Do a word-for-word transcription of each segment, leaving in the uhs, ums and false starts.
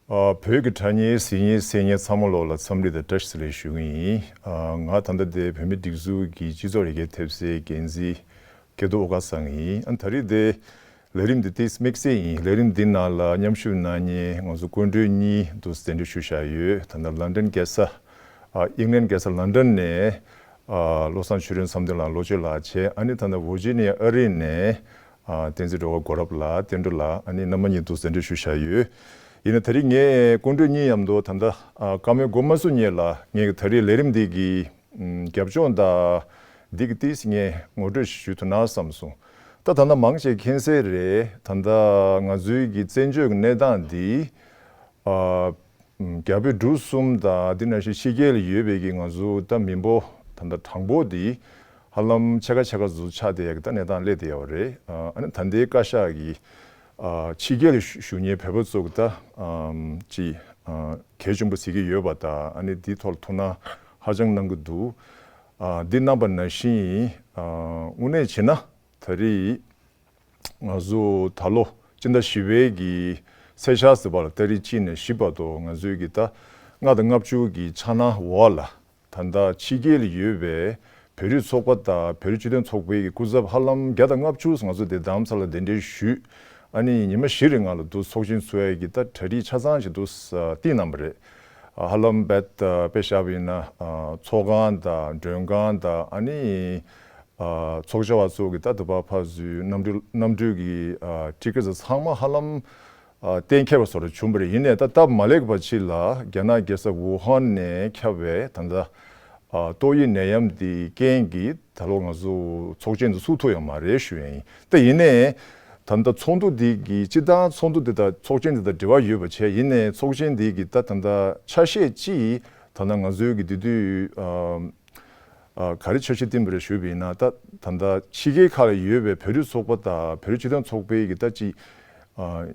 ཨ། བོད་ཀྱི་དྲ་བརྙན་གཟིགས་མཁན་གསན་མཁན་ཚང་མ་ལོག་ལ་འཚམས་འདྲི་དང་བཀྲ་ཤིས་བདེ་ལེགས་ཞུ་གི་ཡིན། ཨ། ང་ད་ལྟ་དེ་བོད་མིའི་སྒྲིག་འཛུགས་ཀྱི་སྤྱི་ཚོགས་རིག་པའི་ཐེབས་རྩའི་འགན་འཛིན་སྐལ་རྡོར་ཨོ་དཀར་ཚང་ཡིན། ཨ། ད་རེས་དེ་ལས་རིམ་འདི་ཏོག་ཙམ་དམིགས་བསལ་ཡིན། ལས་རིམ་འདི་ནང་ལ་མཉམ་ཞུགས་གནང་མཁན་ང་ཚོ་སྐུ་མགྲོན་གཉིས་འདུག་གདན་འདྲེན་ཞུས་བཞག་ཡོད། ད་ལྟ་ལན་ཌན་རྒྱལ་ས། ཨ། ཨིང་ལན་རྒྱལ་ས་ལན་ཌན་ནས། ཨ། བློ་བཟང་ཆོས་སྒྲོན་བསམ་གཏན་ལགས་ལོ་ཆོས་ལགས་བྱས། ཨ་ནི་ད་ལྟ་ཝར་ཇི་ནི་ཡ་ཨ་རི་ནས། ཨ། བསྟན་འཛིན་སྒྲོལ་དཀར་སྒོ་རབ་ལགས། བསྟན་སྒྲོལ་ལགས། ཨ་ནི་རྣམ་པ་གཉིས་འདུག་གདན་འདྲེན་ཞུས་བཞག་ཡོད། ཡིན་ན་ད་རེས་ངས་སྐུ་མགྲོན་གཉིས་མཉམ་དུ་ད་ལྟ། ཨ། བཀའ་མོལ་འགོ་མ་བཙུགས་སྔོན་ལ་ངས་ད་རེས་ལས་རིམ་འདི་གི། ཨམ། རྒྱབ་ལྗོངས་དང་འདི་གི་ཏོག་ཙམ་ངས་ངོ་སྤྲོད་ཞུ་ཐུབ་ན་བསམ་སོང་། ད་ད་ལྟ་མང་ཆེ་མཁྱེན་གསལ་རེད། ད་ལྟ་ང་ཚོའི་གི་བཙན་བྱོལ་གྱི་གནས་སྟངས་འདི། ཨ། རྒྱ་བོད་འབྲུག་གསུམ་དང་འདི་ནང་བཞིན་ཕྱི་རྒྱལ་ལ་ཡོད་པའི་གི་ང་ཚོ་ད་མི་འབོར་ད་ལྟ་གྲངས་འབོར་འདི་ཧ་ལམ་ཕྱེད་ཀ་ཕྱེད་ཀ་ཙམ་ཆགས་བསྡད་ཡག་གི་ད་གནས་སྟངས་སླེབས་བསྡད་ཡོད་རེད། ཨ། ཨ་ནི་ད་ལྟའི་བཀའ་ཤག་གི། ཨ། ཕྱི་རྒྱལ་ལ་བཞུགས་མཁན་བོད་པ་ཚོ་གི་ད། ཨམ། ཅིག་ཨ། གལ་ཆེན་པོ་བརྩི་གི་ཡོད་པ་དང་། ཨ་ནི་འདིའི་ཐོག་ལ་ཐུགས་སྣང་ཧ་ཅང་གནང་གི་འདུག་ཨ། འདི་གནང་པ་ནང་བཞིན། ཨ། དངོས་གནས་བྱས་ན་ད་རེས། ང་ཚོ་ད་ལོ་སྤྱི་ཟླ་བཞི་པའི་གི་ཚེས་ཆ་ཟེར་བ་ལ་ཏ་རིག་གཅིག་ནས་བཞི་བར་དུ་ང་ཚོའི་གི་ད་ལྔ་དང་ལྔ་བཅུ་གི་འཆར་སྣང་འོག་ལ། ད་ལྟ་ཕྱི་རྒྱལ་ལ་ཡོད་པའི་བོད་རིགས་ཚོགས་པ་དང་བོད་རིགས་སྤྱི་མཐུན་ཚོགས་པའི་གི་སྐུ་ཚབ་ཧ་ལམ་བརྒྱ་དང་ལྔ་བཅུ་ང་ཚོ་དེ་རྡ་རམ་ས་ལ་གདན་འདྲེན་ཞུས། ཨ་ནི་ཉི་མ་བཞི་རིང་ལ་འདུག་ཚོགས་ཆེན་ཚོགས་ཡས་ཀྱི་ད་གྲ་སྒྲིག་ཆ་ཚང་ཞིག་འདུག་བཏིང་གནང་བ་རེད། ཧ་ལམ་བེད་དཔེ་བཞག་པ་ཡིན་ན། ཚོགས་ཁང་དང་མགྲོན་ཁང་དང་། ཨ་ནི་ཚོགས་བཅར་བ་ཚོ་གི་ད་དུ་བ་ཕ་ཚོའི་གནམ་གྲུ་གནམ་གྲུ་གི་ཊི་ཀེ་ཊི་ཚང་མ་ཧ་ལམ། ཨ། གཏན་འཁེལ་བ་བཟོ་འདྲ་བྱུང་བ་རེད། ཡིན་ནའི་ད་སྟབས་མ་ལེགས་པ་ཅིག་ལ་རྒྱ་ནག་རྒྱལ་ས་ཝུ་ཧན་ནས་ཁྱབ་པའི་ད་ལྟ། ཨ། ཏོག་དབྱིབས་ནད་ཡམས་འདི་རྐྱེན་གྱིས་ད་ལོ་ང་ཚོ་ཚོགས་ཆེན་འདི་ཚུགས་ཐུབ་ཡོད་མ་རེད་ཞུ་ཡ་ཡིན། ད་ཡིན་ནའི་ད་ལྟ་ཚོགས་འདུ་འདི་གི་སྤྱི་བཏང་ཚོགས་འདུ་འདི་དང་ཚོགས་ཆེན་འདི་དང་འབྲེལ་བ་ཡོད་པ་བྱས། ཡིན་ནའི་ཚོགས་ཆེན་འདི་གི་ད་ད་ལྟ་ཆ་ཤས་ཅིག་ད་ལྟ་ང་ཚོའི་གི་འདི་དུས། ཨ། ཨ། ག་རེ་འཆར་གཞི་བཏིང་བ་རེད་ཞུས་པ་ཡིན་ན། ད་ད་ལྟ་ཕྱི་རྒྱལ་ཁག་ལ་ཡོད་པའི་བོད་རིགས་ཚོགས་པ་དང་བོད་རིགས་སྤྱི་མཐུན་ཚོགས་པའི་གི་ད་ཅིག་ཨ།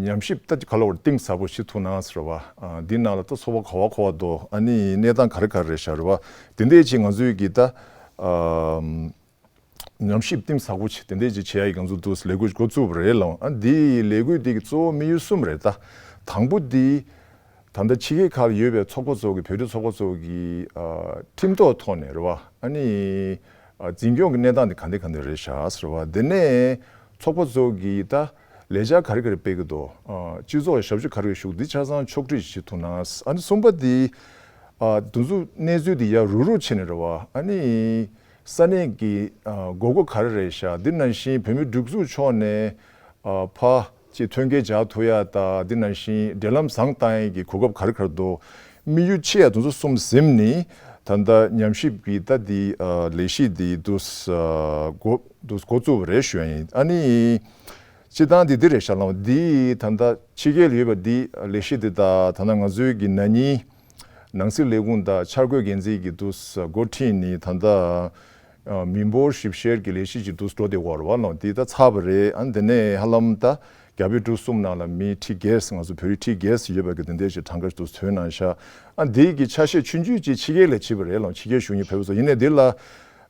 ཉམས་ཞིབ་ད་ཅིག་ག་ལ་བར་གཏིང་ཟབ་པོ་ཞིག་ཐུགས་སྣང་ཟེར་བ། ཨ། འདི་ནང་ལ་ད་ཚོགས་པ་ག་བ་ག་བ་འདུག་ཨ་ནི་གནས་སྟངས་ག་རེ་ག་རེ་རེད་ཤག་རེད་བ། དེ་འདྲའི་ཅིག་ང་ཚོའི་གི་ད། ཨ། ཉམས་ཞིབ་གཏིང་ཟབ་པོ་ཅིག་དེ་འདྲའི་ཅིག་བྱེད་ཡ་ཡི་ང་ཚོ་འདུག་ལས་འགུལ་འགོ་བཙུགས་པ་རེད་ལགས། ཨ། འདི་ལས་འགུལ་འདི་གི་གཙོ་བོ་དམིགས་ཡུལ་གསུམ་རེད། ད་དང་པོ་འདི། ད་ལྟ་ཕྱི་རྒྱལ་ཁག་ལ་ཡོད་པའི་ཚོགས་པ་ཚོ་གི་བོད་རིགས་ཚོགས་པ་ཚོ་གི། ཨ། ཁྲིམས་ཐོག་ཐོག་ནས་རེད་བ། ཨ་ནི། ཨ། འཛིན་སྐྱོང་གི་གནས་སྟངས་དེ་ག་འདྲ་ག་འདྲ་རེད་ཤག་ཟེར་བ། དེ་ནས་ཚོགས་པ་ཚོ་གི་ད་ལས་འཆར་ག་རེ་ག་རེ་སྤེལ་གི་འདུག་ཨ། སྤྱི་ཚོགས་ཞབས་ཞུ་ག་རེ་ཞུགས། འདི་ཆ་ཚང་ཕྱོགས་སྒྲིག་ཞིག་ཐུགས་སྣང་། ཨ་ནི་གསུམ་པ་འདི། ཨ། དེ་ཚོ་གནས་ཚུལ་འདི་ཡར་རུག་རུག་བྱས་ནས་རེད་བ། ཨ་ནི། ས་གནས་ཀྱི། ཨ། དགོས་མཁོ་ག་རེ་རེད་ཤག་འདི་ནང་བཞིན་བོད་མིའི་སྒྲིག་འཛུགས་ཕྱོགས་ནས། ཨ། ཕ། ཅིག་ཐོན་སྐྱེད་བྱ་ཐུབ་ཡ་དང་། འདི་ནང་བཞིན་འབྲེལ་ལམ་བཟང་བཏང་ཡ་གི་གོ་སྐབས་ག་རེ་ག་རེ་འདུག་དམིགས་ཡུལ་ཆེ་ཡ་དེ་ཚོ་གསུམ་ཟིན་ནས་ད་ལྟ་ཉམས་ཞིབ་ཀྱི་ད་འདི། ཨ། ལས་གཞི་འདི་འདུག་ཨ། འགོ་འདུག་འགོ་བཙུགས་པ་རེད་ཞུ་ཡ་ཡིན། ཨ་ནི། སྤྱིར་བཏང་འདི་འདི་རེད་ཤག་ལགས། འདི་ད་ལྟ་ཕྱི་རྒྱལ་ལ་ཡོད་པ་འདི་ལས་གཞི་འདི་དང་། ད་ལྟ་ང་ཚོའི་གི་ན་ནིང་ནང་སྲིད་ལས་ཁུངས་དང་འཆར་འགོད་འགན་འཛིན་གྱི་འདུག་འགོ་ཁྲིད་ནས་ད་ལྟ། ཨ། མི་འབོར་ཞིབ་བཤེར་གྱི་ལས་གཞི་ཅིག་འདུག་འགྲོ་བསྡད་ཡོད་རེད་བ་ལགས། འདི་ད་ཚར་བ་རེད། ཨ། འདི་ནས་ཧ་ལམ་ད་རྒྱ་བལ་འབྲུག་གསུམ་ནང་ལ་མི་ཁྲི་བརྒྱད། ང་ཚོ་བོད་རིགས་ཁྲི་བརྒྱད་ཡོད་པ་གི་འདི་འདྲའི་ཅིག་གྲངས་ཀ་ཅིག་འདུག་ཐོན་གནང་ཤག་ཨ། འདི་གི་ཆ་ཤས་ཆུང་ཆུང་ཅིག་ཕྱི་རྒྱལ་ལ་ཕྱིན་པ་རེད་ལགས། ཕྱི་རྒྱལ་བཞུགས་མཁན་བོད་པ་ཚོ། ཡིན་ནའི་འདི་ལ་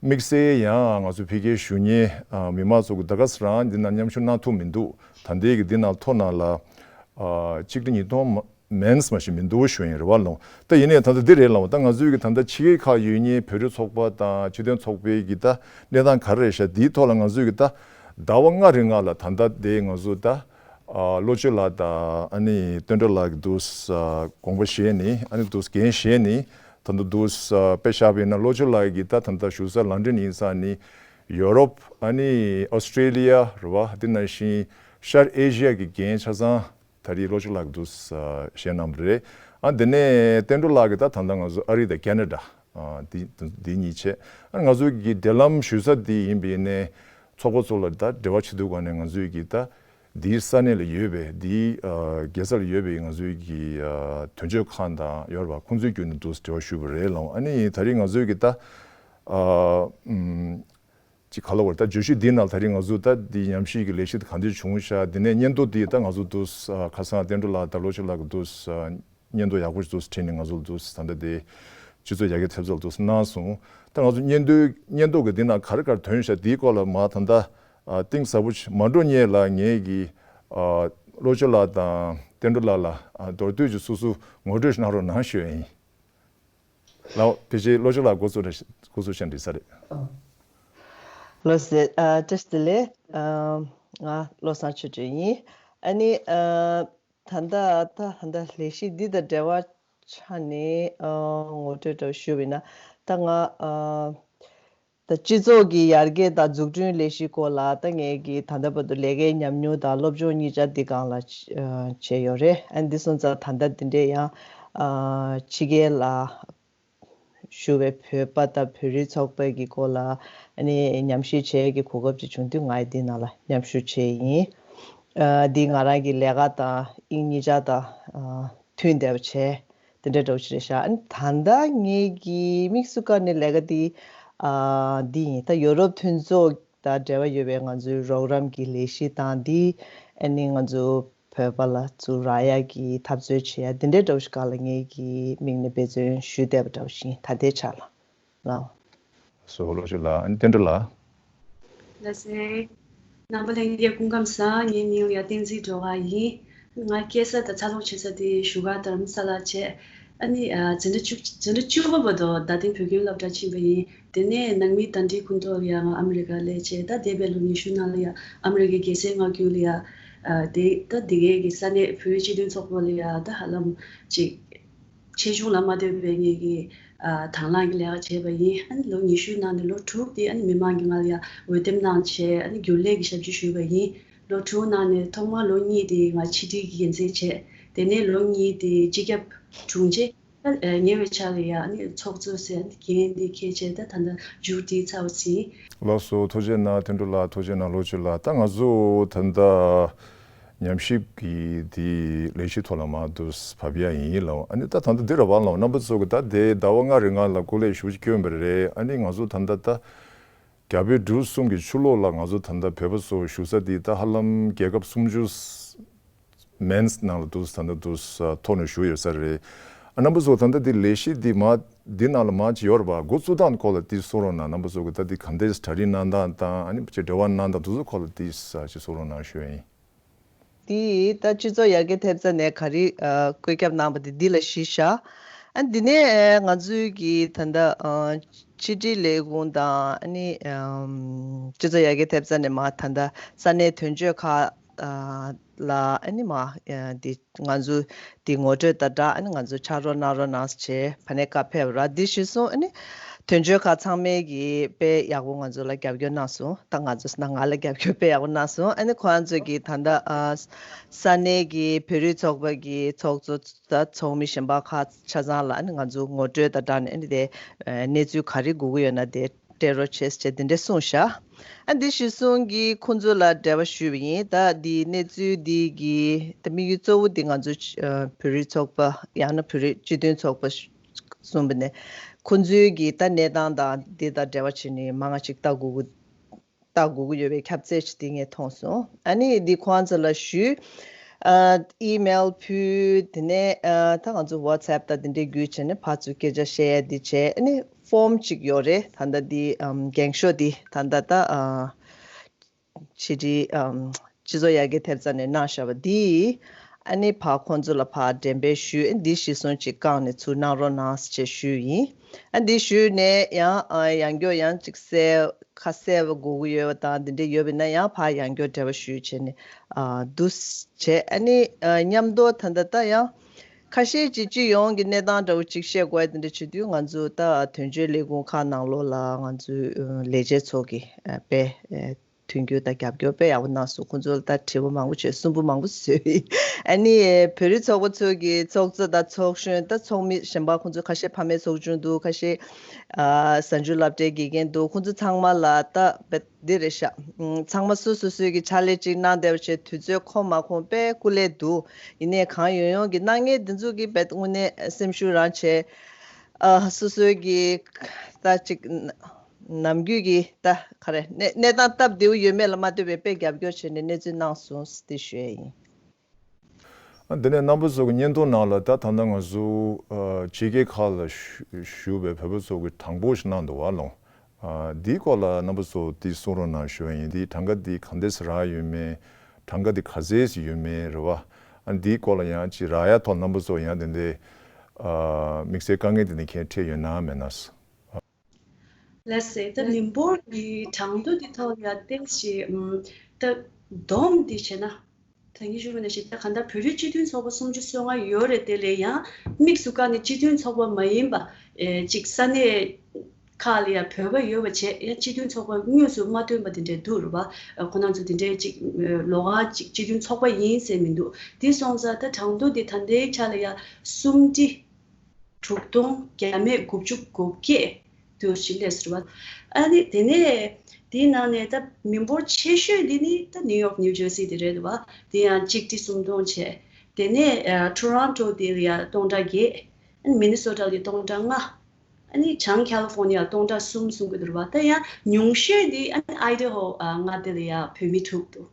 དམིགས་བསལ་ཡང་ང་ཚོ་ཕ་གིར་བཞུགས་མཁན། ཨ། མི་མང་ཚོ་གི་ད་ག་ས་རང་འདི་ནང་མཉམ་ཞུགས་གནང་ཐུབ་མི་འདུག་ད་ལྟའི་གི་འདི་ནང་ཐོ་ནང་ལ། ཨ། གཅིག་སྟོང་ཉིས་སྟོང་མ། མིན་མ་ཞིག་མི་འདུག་ཞུ་ཡིན་རེད་བ་ལགས། ད་ཡིན་ནའི་ད་ལྟ་འདི་རེད་ལགས། ད་ང་ཚོའི་གི་ད་ལྟ་ཕྱི་རྒྱལ་ཁག་ཡོད་མཁན་བོད་རིགས་ཚོགས་པ་དང་སྤྱི་མཐུན་ཚོགས་པའི་གི་ད་གནས་སྟངས་ག་རེ་རེད་ཤག་འདིའི་ཐོག་ལ་ང་ཚོའི་གི་ད་ཟླ་བ་ལྔ་རིང་ལ་ད་ལྟ་དེ་ང་ཚོ་ད། ཨ། བློ་ཆོས་ལགས་དང་། ཨ་ནི་བསྟན་སྒྲོལ་ལགས་ཀྱིས་འདུག་ཨ། དགོངས་པ་བཞེས་ནས། ཨ་ནི་འདུག་འགན་བཞེས་ནས། ད་ལྟ་འདུག་ཨ། དཔེ་བཞག་པ་ཡིན་ན་བློ་ཆོས་ལགས་ཀྱིས་ད་ད་ལྟ་བཞུགས་ས་ལན་ཌན་ཡིན་ཙང་ནི་ཡོ་རོབ། ཨ་ནི་ཨོ་སི་ཀྲེ་ལི་ཡ་རེད་བ། དེ་ནང་བཞིན་ཤར་ཨེ་ཤི་ཡ་གི་འགན་ཆ་ཚང་ད་རེས་བློ་ཆོས་ལགས་ཀྱིས་འདུག་ཨ། བཞེས་གནང་བ་རེད། ཨ། དེ་ནས་བསྟན་སྒྲོལ་ལགས་ཀྱིས་ད་ད་ལྟ་ང་ཚོ་ཨ་རི་དང་ཁེ་ན་ཌ། ཨ། འདི་འདི་གཉིས་བྱས། ཨ། ང་ཚོའི་གི་འབྲེལ་ལམ་ཞུ་ས་འདི་ཡིན་པ་ཡིན་ནའི་ཚོགས་པ་ཚོ་ལ་ད་འབྲེལ་བ་བྱེད་དུས་སྒང་ནས་ང་ཚོའི་གི་ད་འདིའི་ས་གནས་ལ་ཡོད་པའི་འདིའི། ཨ། རྒྱལ་ས་ལ་ཡོད་པའི་ང་ཚོའི་གི། ཨ། དོན་གཅོད་ཁང་དང་ཡོད་རེད་བ། ཁོང་ཚོའི་བརྒྱུད་ནས་འདུག་འབྲེལ་བ་ཞུས་པ་རེད་ལགས། ཨ་ནི་ད་རེས་ང་ཚོའི་གི་ད། ཨ། ཨམ། ཅིག་ག་ལ་བར་ད་བརྗོད་གཞི་འདི་ནང་ད་རེས་ང་ཚོ་ད་འདི་ཉམས་ཞིབ་ཀྱི་ལས་གཞི་དེ་ག་འདྲ་བྱུང་ཤག་འདི་ནས་སྙན་ཐོ་འདི་ད་ང་ཚོ་འདུག་ཨ། ཁ་སང་བསྟན་སྒྲོལ་ལགས་དང་བློ་ཆོས་ལགས་ཀྱིས་འདུག་ཨ། སྙན་ཐོ་ཡག་པོ་ཞིག་འདུག་བྲིས་ནས་ང་ཚོ་འདུག་ད་ལྟ་དེ་སྤྱི་ཚོགས་ཡར་རྒྱས་ཐེབས་རྩ་འདུག་གནང་སོང་། ད་ང་ཚོ་སྙན་ཐོའི་སྙན་ཐོ་གི་འདི་ནང་ག་རེ་ག་རེ་ཐོན་ཤག་འདིའི་སྐོར་ལ་མ་ད་ལྟ། ཨ། གཏིང་ཟབ་པོ་ཞིག་མ་འགྲོ་སྔོན་ལ་ངས་གི། ཨ། བློ་ཆོས་ལགས་དང་ བསྟན་འགྲོ་ལགས་ལ་ཨ་མདོར་བསྡུས་ཀྱི་སོ་སོ་ངོ་སྤྲོད་ཞིག་གནང་རོགས་གནང་ཞུ་ཡ་ཡིན། ལགས་ཕལ་ཆེར་བློ་ཆོས་ལགས་འགོ་ཚུགས་རེ་འགོ་ཚུགས་ཤིང་འགྲིག་ས་རེད། ལགས་སེ། ཨ་བཀྲ་ཤིས་བདེ་ལེགས། ཨ་ང་བློ་བཟང་ཆོས་སྒྲོན་ཡིན། ཨ་ནི་ཨ་ད་ལྟ་ད་ད་ལྟ་ལས་གཞི་འདི་དང་འབྲེལ་བ་ཆགས་ནས་ཨ་ངོ་སྤྲོད་འདྲ་ཞུས་པ་ཡིན་ན། ད་ང་ཨ་ད་སྤྱི་ཚོགས་ཀྱི་ཡར་རྒྱས་དང་འཛུགས་སྐྲུན་ལས་གཞིའི་སྐོར་ལ་ད་ངས་ཀྱི་ད་ལྟ་བར་དུ་ལས་ཀའི་ཉམས་མྱོང་དང་སློབ་སྦྱོང་གཉིས་ཆ་འདི་སྒང་ལ་ཨ་བྱས་ཡོད་རེད། ཨ་འདི་སོང་ཙང་ད་ལྟ་འདི་འདྲའི་ཡང་ཨ་ཕྱི་རྒྱལ་ལ་བཞུགས་པའི་བོད་པ་དང་བོད་རིགས་ཚོགས་པའི་གི་སྐོར་ལ་ཨ་ནི་ཉམས་ཞིབ་བྱེད་ཀྱི་གོ་སྐབས་ཅིག་བྱུང་དུས་ང་ཡི་འདི་ནང་ལ་མཉམ་ཞུགས་བྱས་ཡིན། ཨ་འདི་ང་རང་གི་ལས་ཀ་དང་དབྱིངས་གཉིས་ཆ་དང་ཨ་མཐུན་བསྡད་པ་བྱས། དེ་འདྲ་འདྲ་བོ་ཞིག་རེད་ཤག་ཨ་ནི་ད་ལྟ་ངེད་ཀྱི་དམིགས་སུ་བཀར་ནས་ལས་ཀ་འདི་ཨ་འདི་ཡིན། ད་ཡོ་རོབ་མཐུན་ཚོགས་དང་འབྲེལ་བ་ཡོད་པའི་ང་ཚོའི་རོགས་རམ་གྱི་ལས་གཞི་དང་འདི་ཨ་ནི་ང་ཚོ་བོད་པ་ལ་ཚུར་རག་ཡག་གི་འཐབ་རྩོད་བྱེད་ཡ་དེ་འདྲའི་འདྲ་བོ་ཞིག་སྒང་ལ་ངེད་ཀྱི་མིང་ནས་འབད་བརྩོན་ཞུས་བསྡད་པ་འདྲ་བོ་ཞིག་ད་ལྟའི་ཆ་ལ་ལགས། སོ་བློ་ཆོས་ལགས། ཨ་ནི་བསྟན་འགྲོ་ལགས། ལགས་སེ། རྣམ་པ་ལྷན་རྒྱས་སྐུ་ཁམས་བཟང་། ངའི་མིང་ལ་ཡ་བསྟན་འཛིན་སྒྲོལ་དཀར་ཡིན། ང་སྐྱེས་ས་དང་འཚར་ལོངས་བྱེད་ས་དེ་བཞུགས་སྒར་རྡ་རམ་ས་ལ་བྱས། ཨ་ནི་ཨ་འཛིན་གྲྭ་བཅུ་འཛིན་གྲྭ་བཅུ་པ་བར་དུ་རྡ་སྟེང་བོད་ཁྱིམ་སློབ་གྲྭར་ཕྱིན་པ་ཡིན། དེ་ནས་ནང་མི་དང་འབྲེལ་ཁུངས་ཐོག་ལ་ཡང་ང་ཨ་མི་རི་ཀར་སླེབས་བྱས། ད་འདས་པའི་ལོ་ཉི་ཤུ་ནང་ལ་ཡང་ཨ་མི་རི་ཀའི་རྒྱལ་སའི་མངའ་ཁུལ་ལ་ཡང་ཨ་དེ་ད་དེ་གའི་གི་ས་གནས་བོད་རིགས་སྤྱི་མཐུན་ཚོགས་པ་ལ་ཡང་ད་ཧ་ལམ་ཅིག་ཆེ་ཆུང་ལ་མ་ལྟོས་པའི་ངེད་ཀྱི་ཨ་དང་བླངས་ཀྱི་ལས་ཀ་བྱས་པ་ཡིན། ཨ་ནི་ལོ་ཉི་ཤུའི་ནང་ནས་ལོ་དྲུག་དེ་ཨ་ནི་མི་མང་གིས་ང་ལ་ཡང་འོས་འདེམས་གནང་བྱས། ཨ་ནི་རྒྱུན་ལས་ཀྱི་ཞབས་ཕྱི་ཞུས་པ་ཡིན། ལོ་དྲུག་ནང་ནས་ཐོག་མར་ལོ་གཉིས་དེ་ང་ཕྱི་དྲིལ་གྱི་འགན་འཛིན་བྱས། དེ་ནས་ལོ་གཉིས་དེ་སྤྱི་ཁྱབ་དྲུང་ཆེ། ཨ་ཉེ་བའི་ཆར་ལ་ཡང་ཨ་ནི་ཚོགས་གཙོ་ཟེར་ཨ་ནི་འགན་དེ་འཁྱེར་བྱས། ད་ད་ལྟ་མཇུག་སྒྲིལ་ཚར་བ་ཟིན། ལགས་སོ། ཐུགས་རྗེ་གནང་བསྟན་འགྲོ་ལགས། ཐུགས་རྗེ་གནང་བློ་ཆོས་ལགས། ད་ང་ཚོ་ད་ལྟ་ཉམས་ཞིབ་ཀྱི་དེ་ལས་གཞི་ཐོག་ལ་མར་དུ་བབས་ཡ་ཡིན་ལགས། ཨ་ནི་ད་ད་ལྟ་འདི་ར་བ་ལགས་རྣམ་པ་ཚོ་གི་ད་དེ་ཟླ་བ་ལྔ་རིང་ལ་སྐུ་ལས་ཞུ་བྱེད་བསྐྱོན་པ་རེད། ཨ་ནི་ང་ཚོ་ད་ལྟ་ད་རྒྱ་བོད་འབྲུག་གསུམ་གྱི་ཕྱི་ལོགས་ལ་ང་ཚོ་ད་ལྟ་བོད་པ་ཚོ་བཞུགས་ས་དེ་ད་ཧ་ལམ་རྒྱལ་ཁབ་སུམ་ཅུ་མན་ནང་ལ་དུ་ད་ལྟ་དུ་ཐོག་ནས་བཞུགས་ཡོད་ས་རེད། ཨ་རྣམ་པ་ཚོ་ད་ལྟ་དེ་ལས་གཞི་དེ་མ་འདི་ནང་ལ་མ་ཅི་ཡོད་རེད་པ། འགོ་བཙུགས་སྟངས་སྐོར་ལ་དེ་གསུང་རོགས་གནང་། རྣམ་པ་ཚོ་གི་ད་དེ་ག་འདྲས་གྲ་སྒྲིག་གནང་སྟངས་དང་། ཨ་ནི་ཅི་འབྲེལ་བ་གནང་སྟངས་དེ་ཚོ་སྐོར་ལ་དེ་ཅི་གསུང་རོགས་གནང་ཞུ་ཡ་ཡིན། དེ་ད་སྤྱི་ཚོགས་ཡར་རྒྱས་ཐེབས་རྩ་ནས་ག་རེ་ཨ་བཀོད་ཁྱབ་གནང་པ་དེ་འདི་ལ་གཞི་བཞག་ཨ་འདི་ནས་ཨ་ང་ཚོའི་གི་ད་ལྟ་ཨ་ཕྱི་དྲིལ་ལས་ཁུངས་དང་ཨ་ནི་ཨམ་སྤྱི་ཚོགས་ཡར་རྒྱས་ཐེབས་རྩ་ནས་མར་ད་ལྟ་ས་གནས་དོན་གཅོད་ཁག་ཨ་ལ་ཨ་ནི་མར་ཨ་འདི་ང་ཚོ་འདི་ངོ་སྤྲོད་དང་སྦྲགས་ཨ་ནི་ང་ཚོ་ཕྱག་རོགས་གནང་རོགས་གནང་ཟེར་བྱས་ཕ་ནས་བཀའ་ཕེབས་ར། འདི་གཞི་བཟུང་ཨ་ནི་དོན་གཅོད་ཁག་ཚང་མས་ཀྱིས་དཔེ་ཡག་པོ་ང་ཚོ་ལ་རྒྱབ་སྐྱོར་གནང་སོང་། ད་ང་ཚོ་ཟེར་ན་ང་ལ་རྒྱབ་སྐྱོར་དཔེ་ཡག་པོ་གནང་སོང་། ཨ་ནི་ཁོ་རང་ཚོ་གིས་ད་ལྟ་ཨ་ས་གནས་ཀྱི་བོད་རིགས་ཚོགས་པ་གི་ཚོགས་གཙོ་དང་ཚོགས་མི་གཞན་པ་ཁག་ཆ་ཚང་ལ་ཨ་ནི་ང་ཚོ་ངོ་སྤྲོད་དང་སྦྲགས་ནས་ཨ་ནི་དེ་གནས་ཚུལ་ག་རེ་དགོས་ཀྱི་ཡོད་ན་དེ་སྤྲད་རོགས་བྱེད་ཟེར་བྱས་དེ་འདྲས་གསུངས་ཤག་ཨ་འདི་གཞི་བཟུང་གིས་ཁོང་ཚོ་ལ་འབྲེལ་བ་ཞུས་པ་ཡིན། ད་འདི་གནས་ཚུལ་འདི་གི་ད་དམིགས་ཡུལ་གཙོ་བོ་འདི་ང་ཚོ་ཨ་བོད་རིགས་ཚོགས་པ་ཡང་ན་བོད་རིགས་སྤྱི་མཐུན་ཚོགས་པ་གསུངས་པ་ནས་ཁོང་ཚོའི་གི་ད་གནས་སྟངས་དང་འདི་དང་འབྲེལ་བ་བྱས་ནས་མང་ང་ཅིག་ལྟ་དགོས་ཀྱི་ལྟ་དགོས་ཀྱི་ཡོད་པའི་ཁྱབ་ཚད་ཅིག་དེ་ངས་མཐོང་སོང་། ཨ་ནི་འདི་ཁོང་ཚོ་ལ་ཞུས། ཨ་ཨི་མེལ་ཕུལ། དེ་ནས་ཨ་ད་ང་ཚོ་ཝ་ཊི་སེབ་དང་དེ་འདྲའི་བརྒྱུད་བྱས་ནས་ཕར་ཚུར་སྐད་ཆ་བཤད་ཡ་འདི་བྱས། ཨ་ནི་ཕོམ་ཅིག་ཡོད་རེད། ད་ལྟ་འདི་ཨམ་འགེངས་ཤོག་འདི་ད་ལྟ་ད་ཨ་ཕྱི་དྲིལ་ཨམ་སྤྱི་ཚོགས་ཡར་རྒྱས་ཐེབས་རྩ་ནས་གནང་བཞག་པ་འདི། ཨ་ནི་ཕར་ཁོང་ཚོ་ལ་ཕར་འགྲེམས་སྤེལ་ཞུས། ཨ་འདི་གཞི་བཟུང་ཅིག་བཀང་ནས་ཚུར་གནང་རོགས་གནང་ཟེར་བྱས་ཞུས་ཡིན། ཨ་འདི་ཞུས་ནས་ཡང་ཨ་ཡང་བསྐྱར་ཡང་ཅིག་གསལ་ཁ་གསལ་བ་དགོས་ཀྱི་ཡོད་པ་དང་དེ་འདྲ་ཡོད་པ་ཡིན་ན་ཡང་ཕར་ཡང་བསྐྱར་འབྲེལ་བ་ཞུས་བྱས་ནས་ཨ་འདུག་སེ་བྱས། ཨ་ནི་ཨ་མཉམ་དུ་ད་ལྟ་ད་ཡང་ཁ་ཤས་ཅིག་སྤྱི་ཡོངས་ཀྱི་གནས་སྟངས་འདྲ་བོ་ཅིག་བཤད་དགོས་ཡ་དེ་འདྲ་བྱེད་དུས་ང་ཚོ་ད་དོན་གཅོད་ལས་ཁུངས་ཁག་ནང་ལོགས་ལ་ང་ཚོའི་ཨ་ལས་བྱེད་ཚོ་གིས་ཨ་དཔེ་ཨ་མཐུན་འགྱུར་དང་རྒྱབ་སྐྱོར་དཔེ་ཡག་པོ་གནང་སོང་། ཁོང་ཚོ་ལ་ད་དྲི་བ་མང་པོ་བྱས། སུན་པོ་མང་པོ་བཟོས། ཨ་ནི་བོད་རིགས་ཚོགས་པ་ཚོ་གི་ཚོགས་གཙོ་དང་ཚོགས་གཞོན་དང་ཚོགས་མི་གཞན་པ་ཁོང་ཚོ་ཁ་ཤས་ཕ་མའི་ཚོགས་ཆུང་འདུག་ཁ་ཤས་ཨ་གཟའ་མཇུག་སློབ་གྲྭའི་དགེ་རྒན་འདུག་ཁོང་ཚོ་ཚང་མ་ལ་ད་དཔེ་འདི་རེད་ཤག་ཨུམ་ཚང་མ་སོ་སོ་སོའི་གི་ཕྱག་ལས་ཅིག་གནང་བསྡད་པ་བྱས་དུས་ཚོད་ཁོམ་མ་ཁོམ་དཔེ་སྐུ་ལས་འདུག་ཡིན་ནའི་གང་ཡོང་ཡོང་གི་གནང་མཁན་འདི་ཚོ་གི་དཔེ་དངོས་གནས་སེམས་ཤུགས་རང་བྱས། ཨ་སོ་སོའི་གི་ད་ཅིག་ནམ་རྒྱུན་གྱི་ད་ག་རེ་གནས་གནས་སྟངས་སྟབས་བདེ་བོ་ཡོད་མེད་ལ་མ་ལྟོས་པའི་དཔེ་རྒྱབ་སྐྱོར་བྱས་ནས་གནས་ཚུལ་གནང་སོང་ཟེར་དེ་ཞུ་ཡ་ཡིན། ཨ་འདི་ནས་རྣམ་པ་ཚོ་གི་བརྙན་ཐུང་ནང་ལ་ད་ད་ལྟ་ང་ཚོ་ཨ་ཕྱི་རྒྱལ་ཁག་ལ་བཞུགས་བཞུགས་པའི་བོད་པ་ཚོ་གི་གྲངས་འབོར་ཞིག་གནང་འདུག་བ་ལོང་། ཨ་འདིའི་སྐོར་ལ་རྣམ་པ་ཚོ་དེ་གསུང་རོགས་གནང་ཞུ་བ་ཡིན། དེའི་གྲངས་ཀ་དེ་ག་འདྲས་སེ་རག་ཡོད་མེད། གྲངས་ཀ་དེ་ག་ཚད་ཅིག་ཡོད་མེད་རེད་བ། ཨ་འདིའི་སྐོར་ལ་ཡང་ཅིག་རག་ཡ་ཐོག་རྣམ་པ་ཚོ་ཡང་དེ་འདྲའི་དམིགས་བསལ་དཀའ་ངལ་དེ་འདྲ་གང་འཕྲད་ཡོད་ན་མེད་ན། ལགས་སེ། ད་མི་འབོར་གྱི་གྲངས་ཐོ་འདི་ཐོག་ཡ་ཏེ་ཞེ་ད་སྡོམ་འདི་བྱས་ན། ད་ངས་ཞུ་བ་ནང་བཞིན་ད་གང་ལྟར་བོད་རིགས་སྤྱི་མཐུན་ཚོགས་པ་སུམ་ཅུ་སོ་ལྔ་ཡོད་རེད། དེ་ལས་ཡང་དམིགས་སུ་བཀར་ནས་སྤྱི་མཐུན་ཚོགས་པ་མ་ཡིན་པ་ཨེ་ཅིག་ས་གནས་ཁག་ལ་ཡང་བོད་པ་ཡོད་པ་བྱས་ཡང་སྤྱི་མཐུན་ཚོགས་པ་དངོས་སུ་མ་ཐོན་པ་དེ་འདྲ་འདུག་རེད་པ། ཁོ་རང་ཚོ་དེ་འདྲའི་ཅིག་ལོགས་ཀ་ཅིག་སྤྱི་མཐུན་ཚོགས་པ་ཡིན་ཟེར་མི་འདུག་དེ་སོང་ཙང་ད་གྲངས་ཐོ་འདི་ད་ལྟའི་ཆ་ལ་ཡང་སུམ་ཁྲི་དྲུག་སྟོང་བརྒྱ་མེད་དགུ་བཅུ་གོ་བརྒྱད་དུ་ཞིག་སླེབས་ཟེར་བ། ཨ་ནི་དེ་ནས་དེའི་ནང་ནས་ད་མི་འབོར་ཆེ་ཤོས་འདི་ནི་ད་ནིའུ་ཡོག་ནིའུ་ཇར་སི་དེ་རེད་འདུག་བ། དེ་ཡང་གཅིག་ཁྲི་སུམ་སྟོང་བྱས། དེ་ནས་ཨ་ཊོ་རོན་ཊོ་དེ་ལ་ཡང་སྟོང་ཕྲག་བརྒྱད། ཨ་ནི་མི་ནི་སོ་ཊ་ལ་སྟོང་ཕྲག་ལྔ། ཨ་ནི་བྱང་ཁ་ལི་ཧྥོར་ནི་ཡ་སྟོང་ཕྲག་གསུམ་གསུང་གི་འདུག་བ། ད་ཡང་ཉུང་ཤོས་འདི་ཨ་ནི་ཨའི་ཌ་ཧོ་ཨ་མངའ་སྡེ་ལ་ཡང་བོད་མི་དྲུག་འདུག་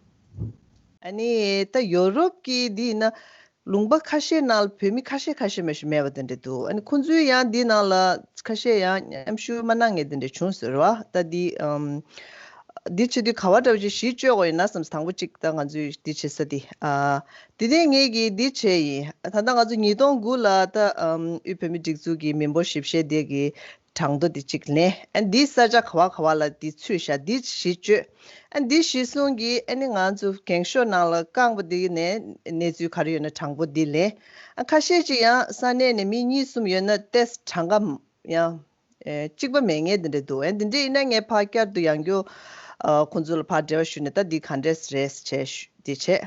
ཨ་ནི་ད་ཡོ་རོབ་ཀྱི་འདི་ཡིན་ན་ལུང་པ་ཁ་ཤས་ནང་ལ་བོད་མི་ཁ་ཤས་ཁ་ཤས་མ་གཏོགས་མེད་པ་དེ་འདྲ་འདུག་ཨ་ནི་ཁོང་ཚོའི་ཡང་འདི་ནང་ལ་ཁ་ཤས་ཡང་མཉམ་ཞུགས་མ་གནང་མཁན་དེ་འདྲ་བྱུང་ཟེར་བ། ད་འདི་ཨམ་འདི་བྱེད་དུས་ག་བ་འདྲ་བོ་ཅིག་གཞི་བཅོལ་དགོས་ཡིན་ན་བསམ། དང་པོ་གཅིག་ད་ང་ཚོས་འདི་བྱེད་ས་འདི་ཨ་དེ་ནས་ངེད་ཀྱིས་འདི་བྱས་ཡིན། ད་ལྟ་ང་ཚོ་ཉིས་སྟོང་དགུ་ལ་ད་ཨམ་དབུས་བོད་མི་སྒྲིག་འཛུགས་ཀྱི་མི་འབོར་ཞིབ་བཤེར་དེ་གི་གྲངས་ཐོ་འདི་གཅིག་ལེན། ཨ་འདིའི་ས་ཆ་ག་བ་ག་བ་ལ་འདི་ཚུད་བཞག་འདི་གཞི་བཅོལ། ཨ་འདི་གཞི་བཟུང་གིས་ཨ་ནི་ང་ཚོ་འགེངས་ཤོག་ནང་ལ་བཀང་པ་འདི་ནས་གནས་ཚུལ་ག་རེ་ཡོད་ན་གྲངས་འབོར་འདི་ལེན། ཨ་ཁ་ཤས་ཅིག་ཡང་ས་གནས་ནས་མི་གཉིས་གསུམ་ཡོད་ན་ཏེས་གྲངས་ཀ་ཡང་ཨེ་གཅིག་པ་མེད་མཁན་འདི་འདྲ་འདུག་ཨ་འདི་འདྲ་ཡིན་ན་ངས་ཕར་བསྐྱར་དུ་ཡང་བསྐྱར་ཨ་ཁོང་ཚོ་ལ་ཕར་འབྲེལ་བ་ཞུས་ནས་ད་འདི་ག་འདྲས་རེད་བྱས་ཞུ་འདི་བྱས།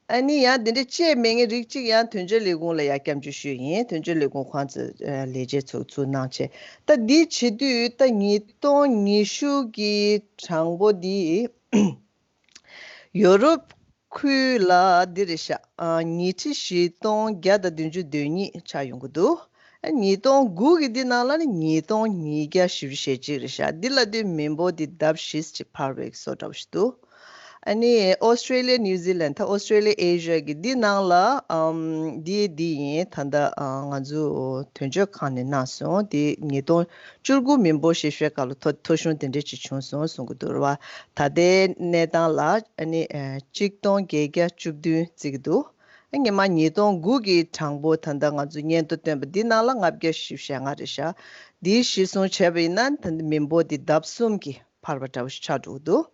ཨ་ནི་ཡང་དེ་འདྲ་བཅས་མེད་མཁན་རིགས་གཅིག་ཡང་དོན་གཅོད་ལས་ཁུངས་ལ་ཡང་སྐྱབས་འཇུག་ཞུས་ཡིན། དོན་གཅོད་ལས་ཁུངས་ཁོང་ཚོ་ལས་བྱེད་ཚོ་ཚུར་གནང་བྱས། ད་འདི་བྱེད་དུས་ད་ཉིས་སྟོང་ཉི་ཤུ་གི་གྲངས་འབོར་འདི་ཡོ་རོབ་ཁུལ་ལ་འདི་རེད་ཤག་ཨ་ཉིས་ཁྲི་བཞི་སྟོང་བརྒྱ་དང་བདུན་ཅུ་དོན་གཉིས་ཆགས་ཡོང་གི་འདུག་ཨ་ཉིས་སྟོང་དགུ་གི་འདི་ནང་ལ་ནི་ཉིས་སྟོང་ཉིས་བརྒྱ་བཞི་བཅུ་ཞེ་གཅིག་རེད་ཤག་འདི་ལ་དུས་མི་འབོར་འདི་ལྡབ་བཞི་ཅིག་འཕར་བའི་བཟོ་འདྲ་བོ་ཞིག་འདུག་ཨ་ནི་ཨོ་སི་ཀྲེ་ལི་ཡ། ནིའུ་ཛི་ལན། ད་ཨོ་སི་ཀྲེ་ལི་ཡ། ཨེ་ཤི་ཡ་གི་འདི་ནང་ལ་ཨམ་འདི་འདི་ཡིན། ད་ལྟ་ཨ་ང་ཚོ་དོན་གཅོད་ཁང་ནས་གནང་སོང་། འདི་ཉིས་སྟོང་བཅུ་དགུ་མི་འབོར་ཞིབ་བཤེར་སྐབས་ལ་ཐོ་ཐོ་གཞུང་དེ་འདྲས་ཅིག་བྱུང་སོང་གསུང་གི་འདུག་རེད་བ། ད་ལྟའི་གནས་སྟངས་ལ་ཨ་ནི་ཨ་གཅིག་སྟོང་བརྒྱད་བརྒྱ་བཅུ་བདུན་བརྩི་གི་འདུག་ཨ་སྔོན་མ་ཉིས་སྟོང་དགུ་གི་གྲངས་འབོར་ད་ལྟ་ང་ཚོ་སྙན་ཐོ་བཏོན་པ་འདི་ནང་ལ་ལྔ་བརྒྱ་བཞི་བཅུ་ཞེ་ལྔ་རེད་ཤག་འདི་གཞི་བཟུང་བྱས་པ་ཡིན་ན་ད་ལྟ་མི་འབོར་འདི་ལྡབ་གསུམ་གྱིས་འཕར་བ་འདྲ་བོ་ཞིག་ཆགས་འགྲོ་གི་འདུག་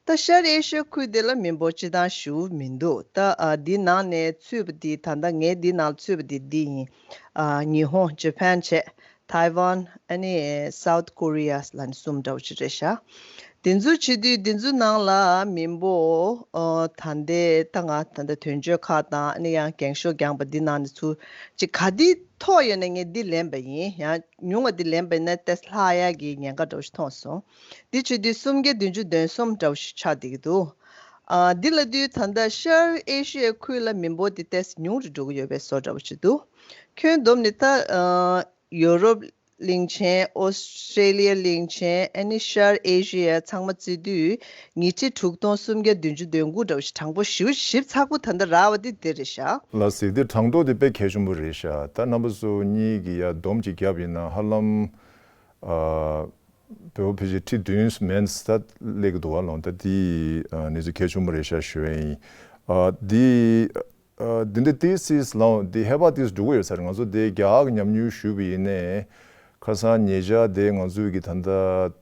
ད་ཤར་ཨེ་ཤི་ཡ་ཁུལ་དེ་ལ་མི་འབོར་སྤྱི་བཏང་ཞེ་པོ་མི་འདུག་ད་ཨ་འདི་ནང་ནས་ཚུད་པ་འདི་ད་ལྟ་ངས་འདི་ནང་ཚུད་པ་འདི་འདི་ཡིན། ཨ་ཉི་ཧོང་། ཇ་པན་བྱས། ཐའེ་ཝན། ཨ་ནི་སའུ་ཐི་ཀོ་རི་ཡ་ལ་ནི་གསུམ་འདྲ་བོ་ཅིག་རེད་ཤག་འདི་ཚོ་བྱེད་དུས་འདི་ཚོ་ནང་ལ་མི་འབོར་ཨ་ད་ལྟའི་ད་ང་ད་ལྟ་དོན་གཅོད་ཁག་དང་ཨ་ནི་ཡང་འགེངས་ཤོག་བརྒྱངས་པ་འདི་ནང་ནས་ཚུར་ཅིག་ག་འདི་མཐོ་ཡོད་ན་ངས་འདི་ལེན་པ་ཡིན། ཡང་ཉུང་བ་འདི་ལེན་པ་ཡིན་ན་ཏེས་ལྷག་ཡག་གི་ཉེན་ཁ་འདྲ་བོ་ཞིག་མཐོང་སོང་། འདི་བྱེད་དུས་སུམ་བརྒྱ་བདུན་ཅུ་དོན་གསུམ་འདྲ་བོ་ཞིག་ཆགས་བསྡད་ཀྱི་འདུག་ཨ་འདི་ལ་དུས་ད་ལྟ་ཤར་ཨེ་ཤི་ཡའི་ཁུལ་ལ་མི་འབོར་འདི་ཏོག་ཙམ་ཉུང་རུ་འགྲོ་གི་ཡོད་པའི་བཟོ་འདྲ་བོ་ཞིག་འདུག་ཁྱོན་བསྡོམས་ནས་ད་ཨ་ཡོ་རོབ་གླིང་ཆེན། ཨོ་སི་ཀྲེ་ལི་ཡ་གླིང་ཆེན། ཨ་ནི་ཤར་ཨེ་ཤི་ཡ་ཚང་མ་བརྩི་དུས་ཉིས་ཁྲི་དྲུག་སྟོང་སུམ་བརྒྱ་བདུན་ཅུ་དོན་དགུ་འདྲ་བོ་ཞིག་གྲངས་འབོར་ཞེ་པོ་ཞིབ་ཚགས་པོ་ད་ལྟ་རག་པ་འདི་འདི་རེད་ཤག་ལགས་སེ། འདི་གྲངས་ཐོ་འདི་དཔེ་གལ་ཆེན་པོ་རེད་ཤག་ད་རྣམ་པ་ཚོ་གཉིས་ཀྱིས་ཡ་སྡོམ་ཅིག་བརྒྱབ་ཡིན་ན་ཧ་ལམ། ཨ། བོད་པ་ཕལ་ཆེར་ཁྲི་བདུན་མན་ཙམ་ད་སླེབས་ཀྱི་འདུག་བ་ལོང་། ད་དེ་ཨ་གནས་ཚུལ་གལ་ཆེན་པོ་རེད་ཤག་ཞུ་ཡ་ཡིན། ཨ་དེ་ཨ་དེ་འདྲ་ཏོག་ཙམ་ལོང་དེ་ཧེ་བག་ཏོག་ཙམ་འགྲོ་གི་ཡོད་ས་རེད། ང་ཚོ་དེ་རྒྱ་གར་གྱི་ཉམས་མྱོང་ཞུས་པ་ཡིན་ནའི་ཁ་སང་ཉེ་ཆར་དེ་ང་ཚོའི་གི་ད་ལྟ་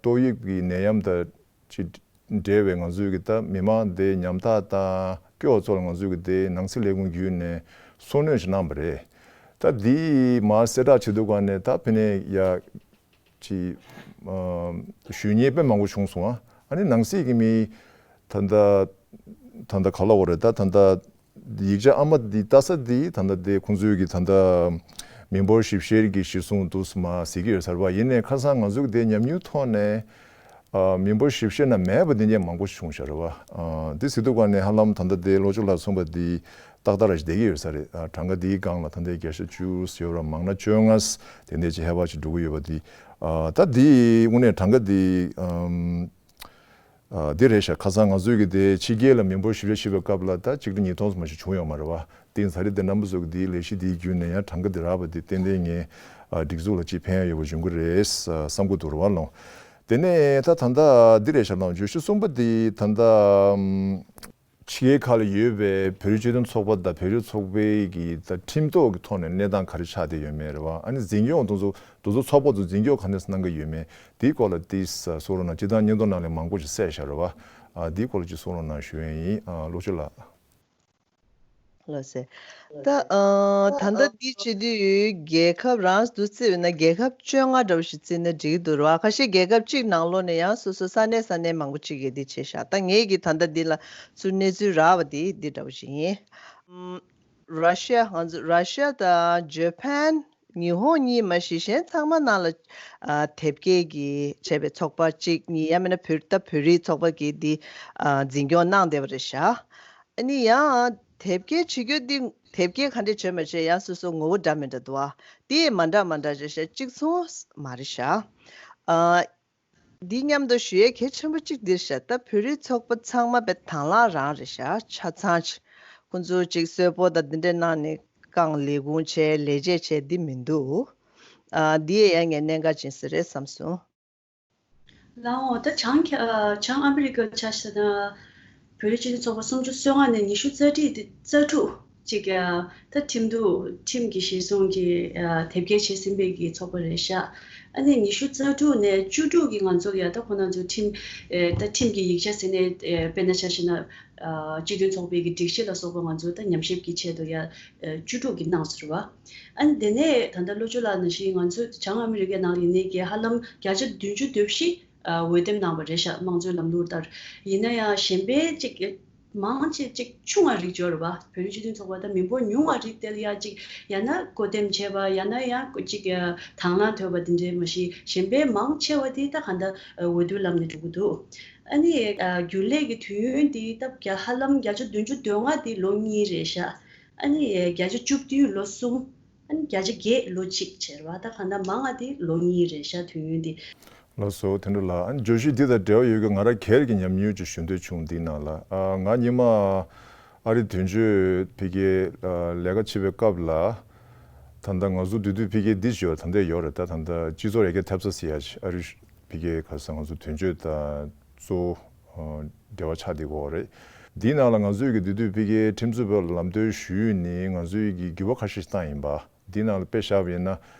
ཏོག་དབྱིབས་ཀྱི་ནད་ཡམས་དང་ཅིག་འབྲེལ་བའི་ང་ཚོའི་གི་ད་མི་མང་དེ་ཉམ་ཐག་དང་སྐྱོ་བ་ཚོ་ལ་ང་ཚོའི་གི་དེ་ནང་སྲིད་ལས་ཁུངས་བརྒྱུད་ནས་གསུང་གནང་ཞིག་གནང་བ་རེད། ད་དེ་མར་གསལ་བསྒྲགས་བྱེད་དུས་ག་ནས་ད་ཕ་ནས་ཡ། ཅིག་ཨ་ཞུ་མཁན་དཔེ་མང་པོ་བྱུང་སོང་ཨ། ཨ་ནི་ནང་སྲིད་ཀྱི་མི་ད་ལྟ་ད་ལྟ་ག་ལབ་དགོས་རེད། ད་ད་ལྟ་ཡིག་ཆ་ཨ་མ་འདི་ལྟ་ས་འདི་ད་ལྟ་དེ་ཁོང་ཚོའི་གི་ད་ལྟ་མི་འབོར་ཞིབ་བཤེར་གྱི་གཞི་བཟུང་འདུག་སེ་མར་ཟེར་གྱི་ཡོད་ས་རེད་བ། ཡིན་ནའི་ཁ་སང་ང་ཚོའི་གི་དེ་ཉམས་མྱོང་ཐོག་ནས་ཨ་མི་འབོར་ཞིབ་བཤེར་ནང་མེད་པ་འདི་འདྲ་མང་པོ་ཞིག་བྱུང་ཤག་རེད་བ། ཨ་འདི་ཟེར་དུས་ག་ནས་ཧ་ལམ་ད་ལྟ་དེ་ལོ་བཅུ་ལ་སོན་པ་འདི་ཏག་ཏག་ར་ཞིག་བསྡད་ཀྱི་ཡོད་ས་རེད། ཨ་གྲངས་ཀ་འདིའི་སྒང་ལ་ད་ལྟའི་བརྒྱ་ཆ་བཅུ་ཡོད་ར་མང་ན་བཅོ་ལྔ་དེ་འདྲ་ཅིག་ཧེ་བག་ཅིག་འགྲོ་གི་ཡོད་པ་འདི། ཨ་ད་འདི་དངོས་གནས་གྲངས་ཀ་འདི་ཨམ་ཨ་འདི་རེད་ཤག་ཁ་སང་ང་ཚོའི་གི་དེ་ཕྱི་རྒྱལ་ལ་མི་འབོར་ཞིབ་ཕྱིན་བྱེད་པའི་སྐབས་ལ་ད་ཆིག་ཁྲི་ཉིས་སྟོང་ཙམ་ཞིག་བྱུང་ཡོད་མ་རེད་བ། དེ་ཡིན་ཙང་རེད་དེ་རྣམ་པ་ཚོ་གི་འདིའི་ལས་གཞི་འདིའི་བརྒྱུད་ནས་ཡང་གྲངས་ཀ་འདི་རག་པ་འདི་ཏན་ཏན་ངས་ཨ་སྒྲིག་འཛུགས་ལ་ཅིག་ཕན་ཡོན་ཡོད་པ་འབྱུང་གི་རེད་བསམ་གྱི་འདུག་རེད་བ་ལོང་། དེ་ནས་ད་ད་ལྟ་འདི་རེད་ཤག་ལོང་། བརྗོད་གཞི་གསུམ་པ་འདི་ད་ལྟ། ཨམ། ཕྱི་རྒྱལ་ཁག་ལ་ཡོད་པའི་བོད་རིགས་སྤྱི་མཐུན་ཚོགས་པ་དང་བོད་རིགས་ཚོགས་པའི་གི་ད་ཁྲིམས་ཐོག་གི་ཐོག་ནས་གནས་སྟངས་ག་རེ་ཆགས་བསྡད་ཡོད་མེད་རེད་བ། ཨ་ནི་འཛིན་སྐྱོང་དེ་ཚོ་དེ་ཚོ་ཚོགས་པ་ཚོ་འཛིན་སྐྱོང་ག་འདྲས་གནང་གི་ཡོད་མེད། དེའི་སྐོར་ལ་ཏིས་གསུང་རོགས་གནང་། སྤྱིར་བཏང་བརྙན་ཐུང་ནང་ལ་མང་པོ་ཞིག་གསལ་བཞག་རེད་བ། ཨ་དེའི་སྐོར་ལ་ཅིག་གསུང་རོགས་གནང་ཞུ་ཡས་ཡིན། ཨ་བློ་ཆོས་ལགས། ལགས་སེ། ད་ཨ་ད་ལྟ་འདི་བྱེད་དུས་རྒྱལ་ཁབ་རང་དུ་བརྩིས་པ་ཡིན་ན་རྒྱལ་ཁབ་བཅོ་ལྔ་འདྲ་བོ་ཞིག་བརྩིས་ན་འགྲིག་གི་འདུག་ར། ཁ་ཤས་རྒྱལ་ཁབ་གཅིག་ནང་ལོགས་ནས་ཡང་སོ་སོ་ས་གནས་ས་གནས་མང་པོ་གཅིག་གིས་འདི་བྱས་ཤག་ད་ངས་ཀྱིས་ད་ལྟ་འདི་ལ་ཚུར་གནས་ཚུལ་རག་པ་འདི་འདི་འདྲ་བོ་ཞིག་ཡིན། ཨམ། ར་ཤི་ཡ། ང་ཚོ་ར་ཤི་ཡ་དང་ཇ་པན། ཉི་ཧོང་གཉིས་མ་གཞི་གཞན་ཚང་མ་ནང་ལ་ཨ་དེབ་སྐྱེལ་གྱི་བྱས་པའི་ཚོགས་པ་གཅིག་གཉིས། ཡང་མིན་ན་བོད་ད་བོད་རིགས་ཚོགས་པ་གིས་འདི་ཨ་འཛིན་སྐྱོང་གནང་བསྡད་པ་རེད་ཤག་ཨ་ནི་ཡང་དེབ་སྐྱེལ་བྱེད་རྒྱུ་འདི་དེབ་སྐྱེལ་ག་འདྲས་བྱས་མ་བྱས་ཡང་སོ་སོ་ངོ་བོ་འདྲ་མི་འདྲ་འདུག་ཨ་དེ་མ་འདྲ་མ་འདྲ་རེད་ཤག་གཅིག་མཚུངས་མ་རེད་ཤག་ཨ། འདི་མཉམ་དུ་ཞུ་ཡས་གལ་ཆེན་པོ་གཅིག་འདིར་ཤག་ད་བོད་རིགས་ཚོགས་པ་ཚང་མ་པའི་དང་བླངས་རང་རེད་ཤག་ཆ་ཚང་ཅིག་ཁོང་ཚོ་ཅིག་གསོལ་ཕོགས་དང་འདི་འདྲས་གནང་ནས་རྐང་ལས་ཁུངས་བྱས་ལས་བྱེད་བྱས་འདི་མི་འདུག་ཨ་འདི་ཡས་ཡང་ངས་གནད་འགག་ཅན་ཞིག་རེད་བསམ་སོང་། ལགས་འོ། ད་བྱང་ཁ་ཨ་བྱང་ཨ་མི་རི་ཀ་ཆ་བཞག་ན་བོད་རིགས་སྤྱི་མཐུན་ཚོགས་པ་སུམ་ཅུ་སོ་ལྔ་ནས་ཉི་ཤུ་རྩ་དྲུག་དེ་རྩ་དྲུག་ཅིག་ཨ་ད་ཁྲིམས་གཏུག་ཁྲིམས་ཀྱི་གཞི་བཟུང་གི་ཨ་དེབ་སྐྱེལ་བྱས་ཟིན་པའི་གི་ཚོགས་པ་རེད་ཤག་ཨ་ནི་ཉི་ཤུ་རྩ་དྲུག་ནས་བཅུ་དྲུག་གི་ང་ཚོ་ཡ་ད་ཁོ་ན་ཚོ་ཁྲིམས་ཨེ་ད་ཁྲིམས་ཀྱི་ཡིག་ཆ་ཟེར་ནས་ཨེ་དཔེར་ན་ཆ་བཞག་ན་ཨ་སྤྱི་མཐུན་ཚོགས་པའི་གི་སྒྲིག་གཞི་ལ་སོགས་པ་ང་ཚོ་ད་ཉམས་ཞིབ་ཀྱི་ཆེད་དུ་ཡ་ཨེ་བཅུ་དྲུག་གི་གནང་ཟེར་བ། ཨ་ནི་དེ་ནས་ད་ལྟ་བློ་ཆོས་ལགས་ནང་བཞིན་ང་ཚོ་བྱང་ཨ་མི་རི་ཀའི་ནང་ལ་ཡིན་ནའི་གི་ཧ་ལམ་བརྒྱ་ཆ་བདུན་ཅུ་དོན་བཞི་ཨ་འོས་འདེམས་གནང་བ་རེད་ཤག་དམངས་གཙོའི་ལམ་ལུགས་ལྟར། ཡིན་ན་ཡང་གཞན་པའི་ཅིག་མང་ཆེ་ཅིག་ཆུང་བ་རིགས་འབྱོར་བ་བོད་རིགས་སྤྱི་མཐུན་ཚོགས་པ་དང་མི་འབོར་ཉུང་བ་རིགས་དེ་ལ་ཡང་ཅིག་ཡང་ན་བསྐོ་འདེམས་བྱས་པ་ཡང་ན་ཡང་ཅིག་དང་བླངས་ཐོབ་པ་འདི་འདྲའི་མ་གཞི་གཞན་པའི་མང་ཆེ་བ་དེ་ད་ག་འདྲ་འོས་བསྡུའི་ལམ་ནས་འགྲོ་གི་འདུག་ཨ་ནི་རྒྱུན་ལས་ཀྱི་དུས་ཡུན་འདི་ད་བརྒྱ་ཧ་ལམ་བརྒྱ་ཆ་བདུན་ཅུ་དོན་ལྔ་འདི་ལོ་གཉིས་རེད་ཤག་ཨ་ནི་བརྒྱ་ཆ་བཅུ་བདུན་ལོ་གསུམ། ཨ་ནི་བརྒྱ་ཆ་བརྒྱད་ལོ་གཅིག་བྱས་རེད་བ། ད་ག་ན་མང་ང་དེ་ལོ་གཉིས་རེད་ཤག་དུས་ཡུན་དེ། ལགས་སོ། དོན་གྲུབ་ལགས། ཨ་ནི་བརྗོད་གཞི་འདི་དང་འབྲེལ་བ་ཡོད་ཀྱི་ང་རང་སྒེར་གྱི་ཉམས་མྱོང་ཅིག་ཞུ་འདོད་བྱུང་། འདི་ནང་ལ་ཨ་ང་ཉི་མ་ཨ་རི་དོན་གཅོད་ཕ་གིར་ཨ་ལས་ཀ་བྱེད་པའི་སྐབས་ལ་ད་ལྟ་ང་ཚོ་འདི་དུས་ཕ་གིར་འདི་ཞིག་ཡོད་ད་ལྟ་ཡོད་རེད། ད་ད་ལྟ་སྤྱི་ཚོགས་ཡར་རྒྱས་ཐེབས་རྩ་ཟེར་ཡ་ཅིག་ཨ་རི་ཕ་གིའི་ག་ས་ང་ཚོ་དོན་གཅོད་དང་གཙོ་བོ་འབྲེལ་བ་ཆགས་བསྡད་ཀྱི་ཡོད་རེད། འདིའི་ནང་ལ་ང་ཚོས་ཀྱི་འདི་དུས་ཕ་གིའི་ཁྲིམས་རྩོད་པ་ལམ་སྟོན་ཞུས་ནས་ང་ཚོས་ཀྱི་འགྱུར་བ་ཁ་ཤས་ཤིག་བཏང་ཡིན་པ། འདིའི་ནང་ལ་དཔེ་བཞག་པ་ཡིན་ན་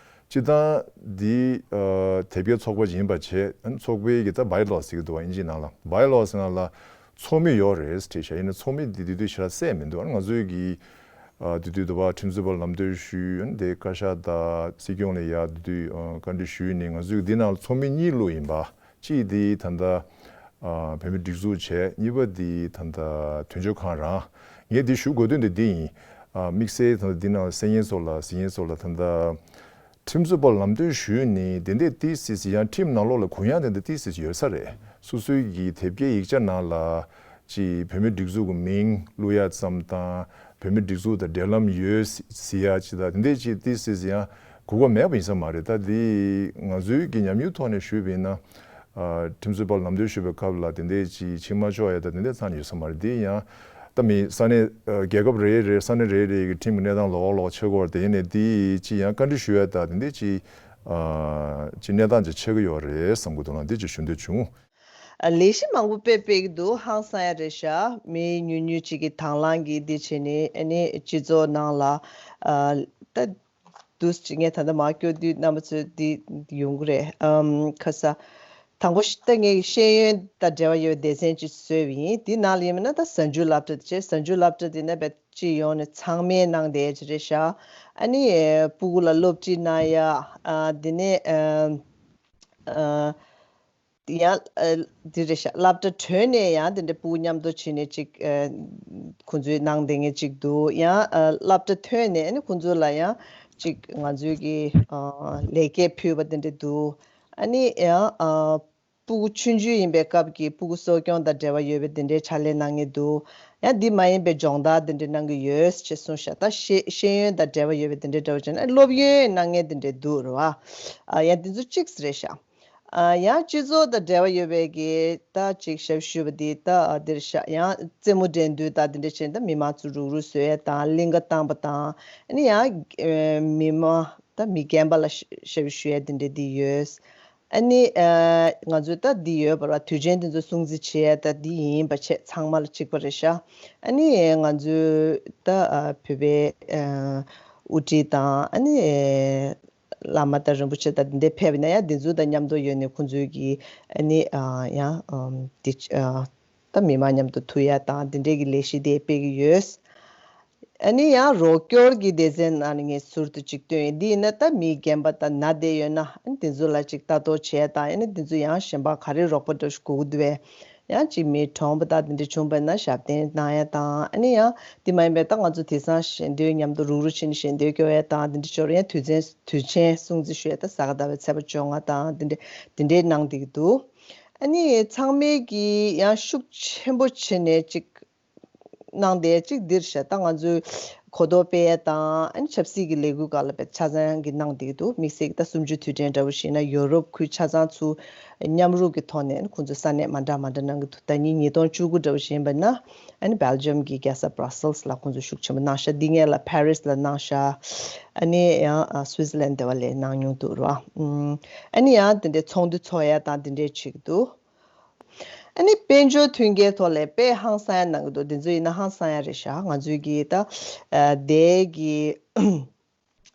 སྤྱིར་བཏང་འདི་ཨ་དེབ་སྐྱེལ་ཚོགས་པ་ཡིན་པ་བྱས་ཚོགས་པའི་གི་ད་བྷའི་ལོ་ཟེར་གྱི་འདུག་བ། དབྱིན་ཇིའི་ནང་ལ་བྷའི་ལོ་ནང་ལ་ཚོགས་མི་ཡོད་རེད་བྲིས་ཤག་ཡིན་ན་ཚོགས་མི་འདི་འདི་དུས་ཞེ་དྲག་གསལ་མི་འདུག་ང་ཚོས་ཀྱི་ཨ་འདི་དུས་འདུག་བ་ཁྲིམས་རྩོད་པ་ལམ་སྟོན་ཞུས། འདི་བཀའ་ཤག་དང་སྲིད་སྐྱོང་ལ་ཡ་འདི་དུས་ཨ་བཀའ་འདྲི་ཞུས་ནས་ང་ཚོས་འདི་ནང་ལ་ཚོགས་མི་གཉིས་བླུགས་ཡིན་པ། གཅིག་དེ་ད་ལྟ་ཨ་བོད་མི་སྒྲིག་འཛུགས་བྱས། གཉིས་པ་དེ་ད་ལྟ་དོན་གཅོད་ཁང་རང་། ངས་འདི་ཞུ་དགོས་དོན་དེ་འདི་ཡིན། ཨ་དམིགས་བསལ་ད་ལྟ་འདི་ནང་གསན་མཁན་ཚོ་ལ་གཟིགས་མཁན་ཚོ་ལ་ད་ལྟ་ཁྲིམས་རྩོད་པ་ལམ་སྟོན་ཞུས་ནས་དེ་འདྲས་ཏིས་ཏིས་ཡང་ཁྲིམས་ནང་ལོགས་ལ་གུ་ཡངས་དེ་འདྲ་ཏིས་ཏིས་ཡོད་ས་རེད། སོ་སོའི་གི་དེབ་སྐྱེལ་ཡིག་ཆ་ནང་ལ་ཅིག་བོད་མི་སྒྲིག་འཛུགས་ཀྱི་མིང་བླུག་ཡ་ཙམ་དང་བོད་མི་སྒྲིག་འཛུགས་དང་འབྲེལ་ལམ་ཡོད་ཟེར་ཡ་ཅིག་དང་དེ་འདྲས་ཅིག་ཏིས་ཏིས་ཡང་གོ་སྐབས་མེད་པ་ཡིན་ས་མ་རེད། ད་འདི་ང་ཚོའི་གི་ཉམས་མྱོང་ཐོག་ནས་ཞུས་པ་ཡིན་ན། ཨ་ཁྲིམས་རྩོད་པ་ལམ་སྟོན་ཞུས་པའི་སྐབས་ལ་དེ་འདྲས་ཅིག་ཕྱིར་མ་ཕྱོགས་ཡ་ད་དེ་འདྲས་ཚང་ཡོད་ས་མ་རེད། དེ་ཡང་ད་མི་ས་གནས་ཨ་རྒྱལ་ཁབ་རེ་རེ་ས་གནས་རེ་རེ་གི་ཁྲིམས་ཀྱི་གནས་སྟངས་ལོགས་ལོགས་ཆགས་ཀྱི་ཡོད་རེད། དེ་ཡིན་ནའི་དེ་ཅིག་ཡང་བཀའ་འདྲི་ཞུ་ཡ་ད་དེ་འདྲས་ཅིག་ཨ་ཅིག་གནས་སྟངས་ཅིག་ཆགས་ཀྱི་ཡོད་རེད་བསམ་གྱི་འདུག་ལ་འདི་ཅིག་ཞུ་འདོད་བྱུང་། ཨ་ལས་གཞི་མང་པོ་དཔེ་སྤེལ་གྱི་འདུག་ཧང་སང་ཡ་རེད་ཤག་མི་ཉུང་ཉུང་ཅིག་གིས་དང་བླངས་ཀྱིས་འདི་བྱས་ནས་ཨ་ནི་སྤྱི་ཚོགས་ནང་ལ་ཨ་ད་དུས་ཅིག་ངས་ད་ལྟ་མར་སྐྱོར་དུས་རྣམ་པ་ཚོས་འདི་ཡོང་གི་རེད། ཨམ་ཁ་ས་དང་པོ་ད་ངས་ཤེས་ཡོན་དང་འབྲེལ་བ་ཡོད་པའི་སྡེ་ཚན་ཅིག་བཟོས་པ་ཡིན། འདི་ནང་ལ་ཡིན་ན་ད་གཟའ་མཇུག་སློབ་གྲྭ་བྱས། གཟའ་མཇུག་སློབ་གྲྭ་འདི་ན་བས་སྤྱི་ཡོངས་ནས་ཚང་མས་གནང་བསྡད་ཀྱི་རེད་ཤག་ཨ་ནི་ཕྲུ་གུ་ལ་སློབ་ཁྲིད་གནང་ཡ་ཨ་འདི་ནས་ཨ་ཨ། ཡང་ཨ་འདི་རེད་ཤག་སློབ་གྲྭ་གྲོལ་ནས་ཡང་དེ་འདྲ་ཕྲུ་གུ་མཉམ་དུ་བྱས་ནས་ཅིག་ཨ་ཁོང་ཚོའི་ནང་དེ་ངས་ཅིག་འདུག་ཡང་ཨ་སློབ་གྲྭ་ཐོན་ནས་ཨ་ནི་ཁོང་ཚོ་ལ་ཡང་ཅིག་ང་ཚོའི་གི་ཨ་ལེགས་སྐྱེས་ཕུལ་བ་དེ་འདྲ་འདུག་ཨ་ནི་ཡང་ཨ་ཕྲུ་གུ་ཆུང་ཆུང་ཡིན་པའི་སྐབས་ཀྱི་ཕྲུ་གུ་གསོ་སྐྱོང་དང་འབྲེལ་བ་ཡོད་པའི་དེ་འདྲའི་ཕྱག་ལས་གནང་མཁན་འདུག་ཡང་འདི་མ་ཡིན་པའི་སྦྱོང་བརྡར་དེ་འདྲ་གནང་གི་ཡོད་ཅེས་གསུངས་ཤག་ད་ཤེས་ཤེས་ཡོན་དང་འབྲེལ་བ་ཡོད་པའི་དེ་འདྲའི་འདྲ་བོ་བྱས་ན་སློབ་ཡོན་གནང་མཁན་དེ་འདྲ་འདུག་རེད་བ། ཨ་ཡང་འདི་ཚོ་གཅིག་རེད་ཤག་ཨ་ཡང་སྤྱི་ཚོགས་དང་འབྲེལ་བ་ཡོད་པའི་གི་ད་ཅིག་ཞབས་ཞུ་བ་འདི་ད་ཨ་འདིར་ཤག་ཡང་རྩེད་མོ་འགྲན་བསྡུར་དང་འདི་འདྲ་བྱས་ན་ད་མི་མང་ཚོ་རུག་རུག་བཟོ་ཡ་དང་གླིང་ག་བཏང་པ་དང་ཨ་ནི་ཡང་ཨ་མི་མང་ད་མི་རྒན་པ་ལ་ཞབས་ཞུ་ཡ་འདི་འདྲ་འདི་ཡོད། ཨ་ནི་ཨ་ང་ཚོས་ད་འདི་ཡོད་པ་ར། དུས་ཆེན་འདི་ཚོ་སྲུང་བརྩི་བྱེད་ཡ་ད་འདི་ཡིན་པ་བྱས། ཚང་མ་ལ་གཅིག་པ་རེད་ཤག་ཨ་ནི་ང་ཚོས་ད་ཨ་བོད་པའི་ཨ་དབུ་ཁྲིད་དང་། ཨ་ནི་ཨ་བླ་མ་དང་རིན་པོ་ཆེ་དང་འདི་འདྲ་ཕེབས་ན་ཡང་། འདི་ཚོ་དང་མཉམ་དུ་ཡོད་ནས་ཁོང་ཚོའི་གི་ཨ་ནི་ཨ་ཡང་ཨམ་འདི་ཨ་ད་མི་མང་མཉམ་དུ་ཐུག་ཡ་དང་འདི་འདྲའི་གི་ལས་གཞི་དེ་སྤེལ་གི་ཡོད། ཨ་ནི་ཡང་རོགས་སྐྱོར་གྱི་སྡེ་ཚན་ནང་ནས་ངས་ཟུར་དུ་གཅིག་བཏོན་ཡིན། འདི་ཡིན་ན་ད་མི་རྒན་པ་དང་ན་བསྡད་ཡོད་ན། ཨ་ནི་དེ་ཚོ་ལ་གཅིག་ལྟ་རྟོག་བྱས་དང་། ཨ་ནི་དེ་ཚོ་ཡང་གཞན་པ་ག་རེ་རོགས་པ་འདྲ་ཞིག་དགོས་ཀྱི་འདུག་བས། ཡང་གཅིག་མི་གྲོངས་པ་དང་དེ་འདྲ་བྱུང་པ་ན་ཞབས་བརྟན་གནང་ཡ་དང་། ཨ་ནི་ཡང་དེ་མ་ཡིན་པའི་ད་ང་ཚོ་དེང་སང་ཞལ་འདོན་མཉམ་དུ་རུག་རུག་བྱས་ནས་ཞལ་འདོན་སྐྱོར་ཡ་དང་། དེ་འདྲ་ཞོར་ཡང་དུས་ཆེན་དུས་ཆེན་སྲུང་བརྩི་ཞུ་ཡ་ད་གཟའ་སྐར་ཟླ་བའི་ཚེས་པ་བཅོ་ལྔ་དང་དེ་འདྲ་དེ་འདྲའི་གནང་བསྡད་ཀྱི་འདུག་ཨ་ནི་ཚང་མས་ཀྱི་ཡང་ཤུགས་ཆེན་པོ་བྱས་ནས་གཅིག་གནང་བསྡད་གཅིག་འདིར་ཤ་ད་ང་ཚོའི་གོ་རྟོགས་སྤེལ་ཡས་དང་། ཨ་ནི་ཆབ་སྲིད་ཀྱི་ལས་འགུལ་སྒང་ལ་དཔེ་ཆ་ཚང་གི་གནང་བསྡད་ཀྱི་འདུག་དམིགས་བསལ་གྱི་ད་གསུམ་བཅུའི་དུས་དྲན་འདྲ་བོ་ཞིག་ན་ཡོ་རོབ་ཁུལ་ཆ་ཚང་ཚུར་མཉམ་རུབ་ཀྱི་ཐོག་ནས་ཁོང་ཚོ་ས་གནས་མ་འདྲ་མ་འདྲ་གནང་གི་འདུག་ད་ཉིན་ཉིས་སྟོང་བཅུ་དགུ་འདྲ་བོ་ཞིག་ཡིན་པ་ན། ཨ་ནི་སྦེལ་ཇམ་གྱི་རྒྱལ་ས་Brussels་ལ་ཁོང་ཚོ་ཤུགས་ཆེན་པོ་གནང་ཤག་འདི་སྔོན་ལ་Paris་ལ་གནང་ཤག་ཨ་ནི་ཡང་Switzerland་དེ་བ་ལས་གནང་མྱོང་འདུག་ར། ཨ་ནི་ཡང་དེ་འདྲའི་ཚོགས་འདུ་ཚོགས་ཡ་དང་དེ་འདྲའི་བྱེད་ཀྱི་འདུག་ཨ་ནི་དཔལ་འབྱོར་མཐུན་རྐྱེན་ཐོག་ལ་དཔེ་ཧང་སང་ཡ་གནང་གི་འདུག་འདི་ཚོ་ཡིན་ན་ཧང་སང་ཡ་རེད་ཤག་ང་ཚོའི་གི་ད་ཨ་དེ་གི་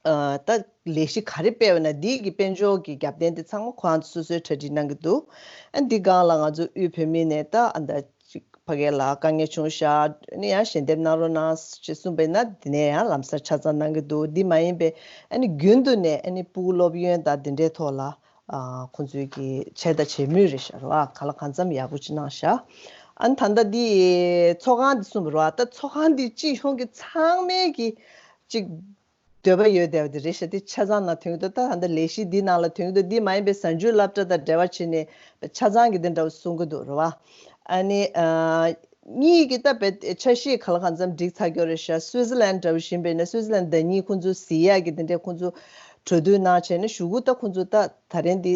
ཨ་ད་ལས་གཞི་ག་རེ་སྤེལ་བ་ན་འདི་གི་དཔལ་འབྱོར་གྱི་རྒྱབ་རྟེན་དེ་ཚང་མ་ཁོ་རང་ཚོ་སོ་སོས་གྲ་སྒྲིག་གནང་གི་འདུག་ཨ་འདི་སྒང་ལ་ང་ཚོ་དབུས་བོད་མི་ནས་ད་ཨ་ད་ཅིག་ཕ་གི་ལ་དཀའ་ངལ་བྱུང་ཤག་ཨ་ནི་ཡང་ཞལ་འདེབས་གནང་རོགས་གནང་ཞེས་གསུངས་པས་ན། འདི་ནས་ཡང་ལམ་སང་ཆ་ཚང་གནང་གི་འདུག་འདི་མ་ཡིན་པའི་ཨ་ནི་རྒྱུན་དུ་ནས་ཨ་ནི་ཕྲུ་གུ་སློབ་ཡོན་དང་འདི་འདྲའི་ཐོག་ལ། ཨ་ཁོང་ཚོའི་གི་བྱས་དང་བྱེད་མུས་རེད་ཤག་ར། ག་ལ་གང་འཚམ་ཡག་པོ་ཅིག་གནང་ཤག་ཨ་ནི་ད་ལྟ་འདི་ཚོགས་ཁང་འདི་གསུངས་པ་ར། ད་ཚོགས་ཁང་འདི་སྤྱི་ཡོངས་ཀྱི་ཚང་མའི་གི་ཅིག་འདོད་པ་ཡོད་བསྡད་པ་འདི་རེད་ཤག་འདི་ཆ་ཚང་ནང་ཐོན་གྱི་འདུག་ད་ད་ལྟ་ལས་གཞི་འདི་ནང་ལ་ཐོན་གྱི་འདུག་འདི་མ་ཡིན་པའི་གཟའ་མཇུག་སློབ་གྲྭ་དང་འབྲེལ་བ་བྱས་ནས་ཆ་ཚང་གི་འདི་འདྲ་བོ་གསུང་གི་འདུག་ར་བ། ཨ་ནི་ཨ་གཉིས་ཀྱི་ད་བེད་འཆར་གཞི་ག་ལ་གང་འཚམ་འགྲིག་ཚར་གྱི་རེད་ཤག་སུའི་ཙི་ལན་འདྲ་བོ་བཞིན་པས་ན། སུའི་ཙི་ལན་ཟླ་གཉིས་ཁོང་ཚོ་གཟིགས་ཡག་གི་འདི་འདྲའི་ཁོང་ཚོ་གྲོས་བསྡུར་གནང་བྱས་ནས་གཞུག་གུ་ད་ཁོང་ཚོ་ད་ད་རེས་འདི་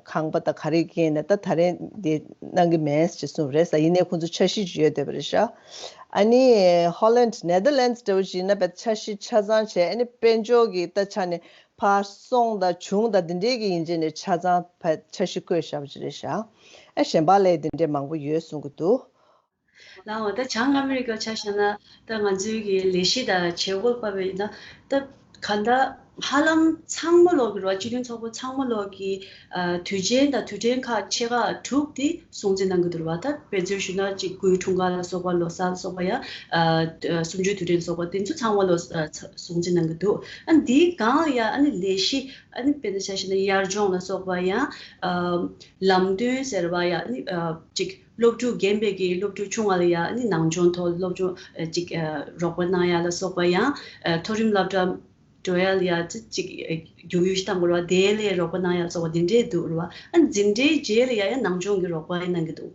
ཁང་པ་ད་ག་རེ་བཀལ་ན་ད་ད་རེས་འདི་གནང་གི་མེད་ཅེས་གསུངས་རེད་ས། ཡིན་ནའི་ཁོང་ཚོ་འཆར་གཞི་ཅིག་ཡོད་བསྡད་པ་རེད་ཤག་ཨ་ནི་ཧོ་ལན་ནེ་དར་ལན་འདྲ་བོ་ཞིག་ན་བེད་འཆར་གཞི་ཆ་ཚང་བྱས། ཨ་ནི་དཔལ་འབྱོར་གྱི་ད་ཆ་ནས་ཕར་སོང་ད་བྱུང་ད་འདི་འདྲའི་གི་ཡིན་ཅེ་ནས་ཆ་ཚང་བེད་འཆར་གཞི་བཀོད་བཞག་པ་ཅིག་རེད་ཤག་ཨ་གཞན་པ་ལས་འདི་འདྲའི་མང་པོ་ཡོད་གསུང་གི་འདུག་ལའང་ད་བྱང་ཨ་མི་རི་ཀ་ཆ་བཞག་ན་ད་ང་ཚོའི་གི་ལས་གཞི་དང་བྱེད་སྒོ་སྤེལ་བ་ཡིན་ན་ད་ག་ད་ཧ་ལམ་ཚང་མ་ལོག་གི་རེད་བ། སྤྱི་མཐུན་ཚོགས་པ་ཚང་མ་ལོག་གི་ཨ་དུས་ཆེན་དང་དུས་དྲན་ཁག་ཆེ་ཁག་དྲུག་དེ་སྲུང་བརྩི་གནང་གི་འདུག་རེད་བ། ད་དཔེ་མཚོན་ཞུ་ན་གཅིག་དགུན་འཁྲུངས་སྐར་ལ་སོགས་པ། ལོ་གསར་ལ་སོགས་པ་ཡང་ཨ་གསུམ་བཅུའི་དུས་དྲན་ལ་སོགས་པ་དེ་ཚོ་ཚང་མ་ལོག་ཨ་སྲུང་བརྩི་གནང་གི་འདུག་ཨ་འདིའི་སྒང་ལ་ཡང་ཨ་ནི་ལས་གཞི་ཨ་ནི་དཔེར་ན་ཆ་བཞག་ན་དབྱར་ལྗོངས་ལ་སོགས་པ་ཡང་ཨ་ལམ་སྟོན་ཟེར་བ་ཡང་ཨ་ནི་ཨ་གཅིག་སློབ་ཕྲུག་རྒན་པའི་གི་སློབ་ཕྲུག་ཆུང་བ་ལ་ཡང་ནི་ནང་སྦྱོང་ཐོག་སློབ་སྦྱོང་ཨ་ཅིག་ཨ་རོགས་པ་གནང་ཡ་ལ་སོགས་པ་ཡང་ཨ་མཐོ་རིམ་སློབ་གྲྭ་འགྲོ་ཡ་ལ་ཡང་ཅི་ཅིག་ཨ་རྒྱུགས་ཡུལ་ཞིག་བཏང་དགོས་རེད་བ། དེ་ལ་རོགས་པ་གནང་ཡ་ལ་སོགས་པ་དེ་འདྲས་འདུག་རེད་བ། ཨ་འཛིན་གྲྭའི་རྗེས་ལ་ཡང་ཡང་ནང་སྦྱོང་གི་རོགས་པ་ཡང་གནང་གི་འདུག་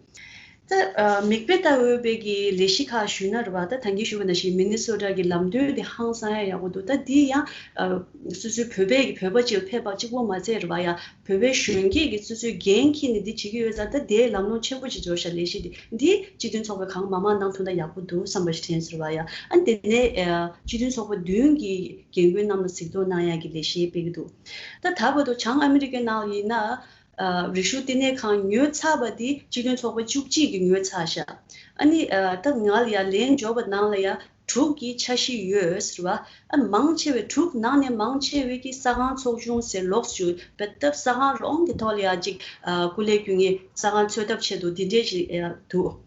ད་ཨ་མིག་དཔེ་ལྟ་འོས་པའི་གི་ལས་གཞི་ཁག་ཞུས་ན་རེད་བ། ད་ད་གིན་ཞུས་པ་ནང་བཞིན་མི་ནི་སོ་ཊ་གི་ལམ་སྟོན་དེ་ཧང་སང་ཡ་ཡག་པོ་འདུག་ད་འདི་ཡང་ཨ་སོ་སོའི་བོད་པའི་གི་བོད་པ་ཅིག་ལ་ཕེབས་པ་གཅིག་པོ་མ་ཚད་རེད་བ། ཡ་བོད་པའི་གཞོན་སྐྱེས་ཀྱིས་སོ་སོའི་འགན་འཁྱེར་ནས་འདི་བྱེད་ཀྱི་ཡོད་ཙང་ད་དེའི་ལམ་ལྷོང་ཆེན་པོ་ཅིག་འབྱོར་ཤག་ལས་གཞི་འདི་འདི་སྤྱི་མཐུན་ཚོགས་པས་གང་མང་མང་གནང་ཐུབ་ན་ཡག་པོ་འདུག་བསམ་པ་ཞིག་དྲན་སོང་རེད་བ། ཡ་ཨ་དེ་ནས་ཨ་སྤྱི་མཐུན་ཚོགས་པ་བདུན་གྱི་རྒན་རྒོན་རྣམས་ལ་གཟིགས་རྟོག་གནང་ཡག་གི་ལས་གཞི་སྤེལ་གྱི་འདུག་ད་ད་བར་དུ་བྱང་ཨ་མི་རི་ཀའི་ནང་ཡིན་ན་ཨ་རིག་གཞུང་བསྟི་གནས་ཁང་ཉོས་ཚར་བ་འདི་སྤྱི་མཐུན་ཚོགས་པ་བཅུ་གཅིག་གིས་ཉོས་ཚར་ཤག་ཨ་ནི་ཨ་ད་ང་ལ་ཡ་ལན་འབྱོར་བ་ནང་ལ་ཡ་དྲུག་གི་འཆར་གཞི་ཡོད་ཟེར་བ། ཨ་མང་ཆེ་བའི་དྲུག་ནང་ནས་མང་ཆེ་བའི་གི་ས་ཁང་ཚོགས་ཆུང་ཟེར་ལོགས་སུ་བེད་ཐབས་ས་ཁང་རོང་གི་ཐོག་ལ་ཡ་ཅིག་ཨ་སྐུ་ལས་བསྐྱོན་མཁན་ས་ཁང་འཚོལ་ཐབས་ཆེད་དུ་འདི་འདྲས་ཅིག་ཡ་འདུག་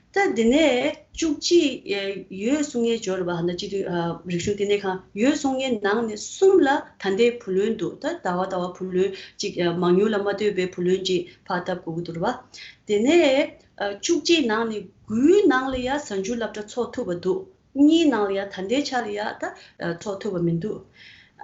ད་འདི་ནས་བཅུ་གཅིག་ཡོད་གསུང་མཁན་འབྱོར་བ་ཧ་ན་སྤྱི་འཐུས་ཨ་རིག་གཞུང་བསྟི་གནས་ཁང་ཡོད་གསུང་མཁན་ནང་ནས་གསུམ་ལ་ད་ལྟའི་བུ་ལོན་འདུག་ད་ཟླ་བ་ཟླ་བ་བུ་ལོན་ཅིག་ཨ་མང་ཉུང་ལ་མ་ལྟོས་པའི་བུ་ལོན་ཅིག་ཕར་བཏབ་དགོས་ཀྱི་འདུག་རེད་བ། དེ་ནས་ཨ་བཅུ་གཅིག་ནང་ནས་དགུའི་ནང་ལ་ཡ་གཟའ་མཇུག་སློབ་གྲྭ་ཚོགས་ཐུབ་པ་འདུག་གཉིས་ནང་ལ་ཡ་ད་ལྟའི་ཆ་ལ་ཡ་ད་ཨ་ཚོགས་ཐུབ་པ་མི་འདུག་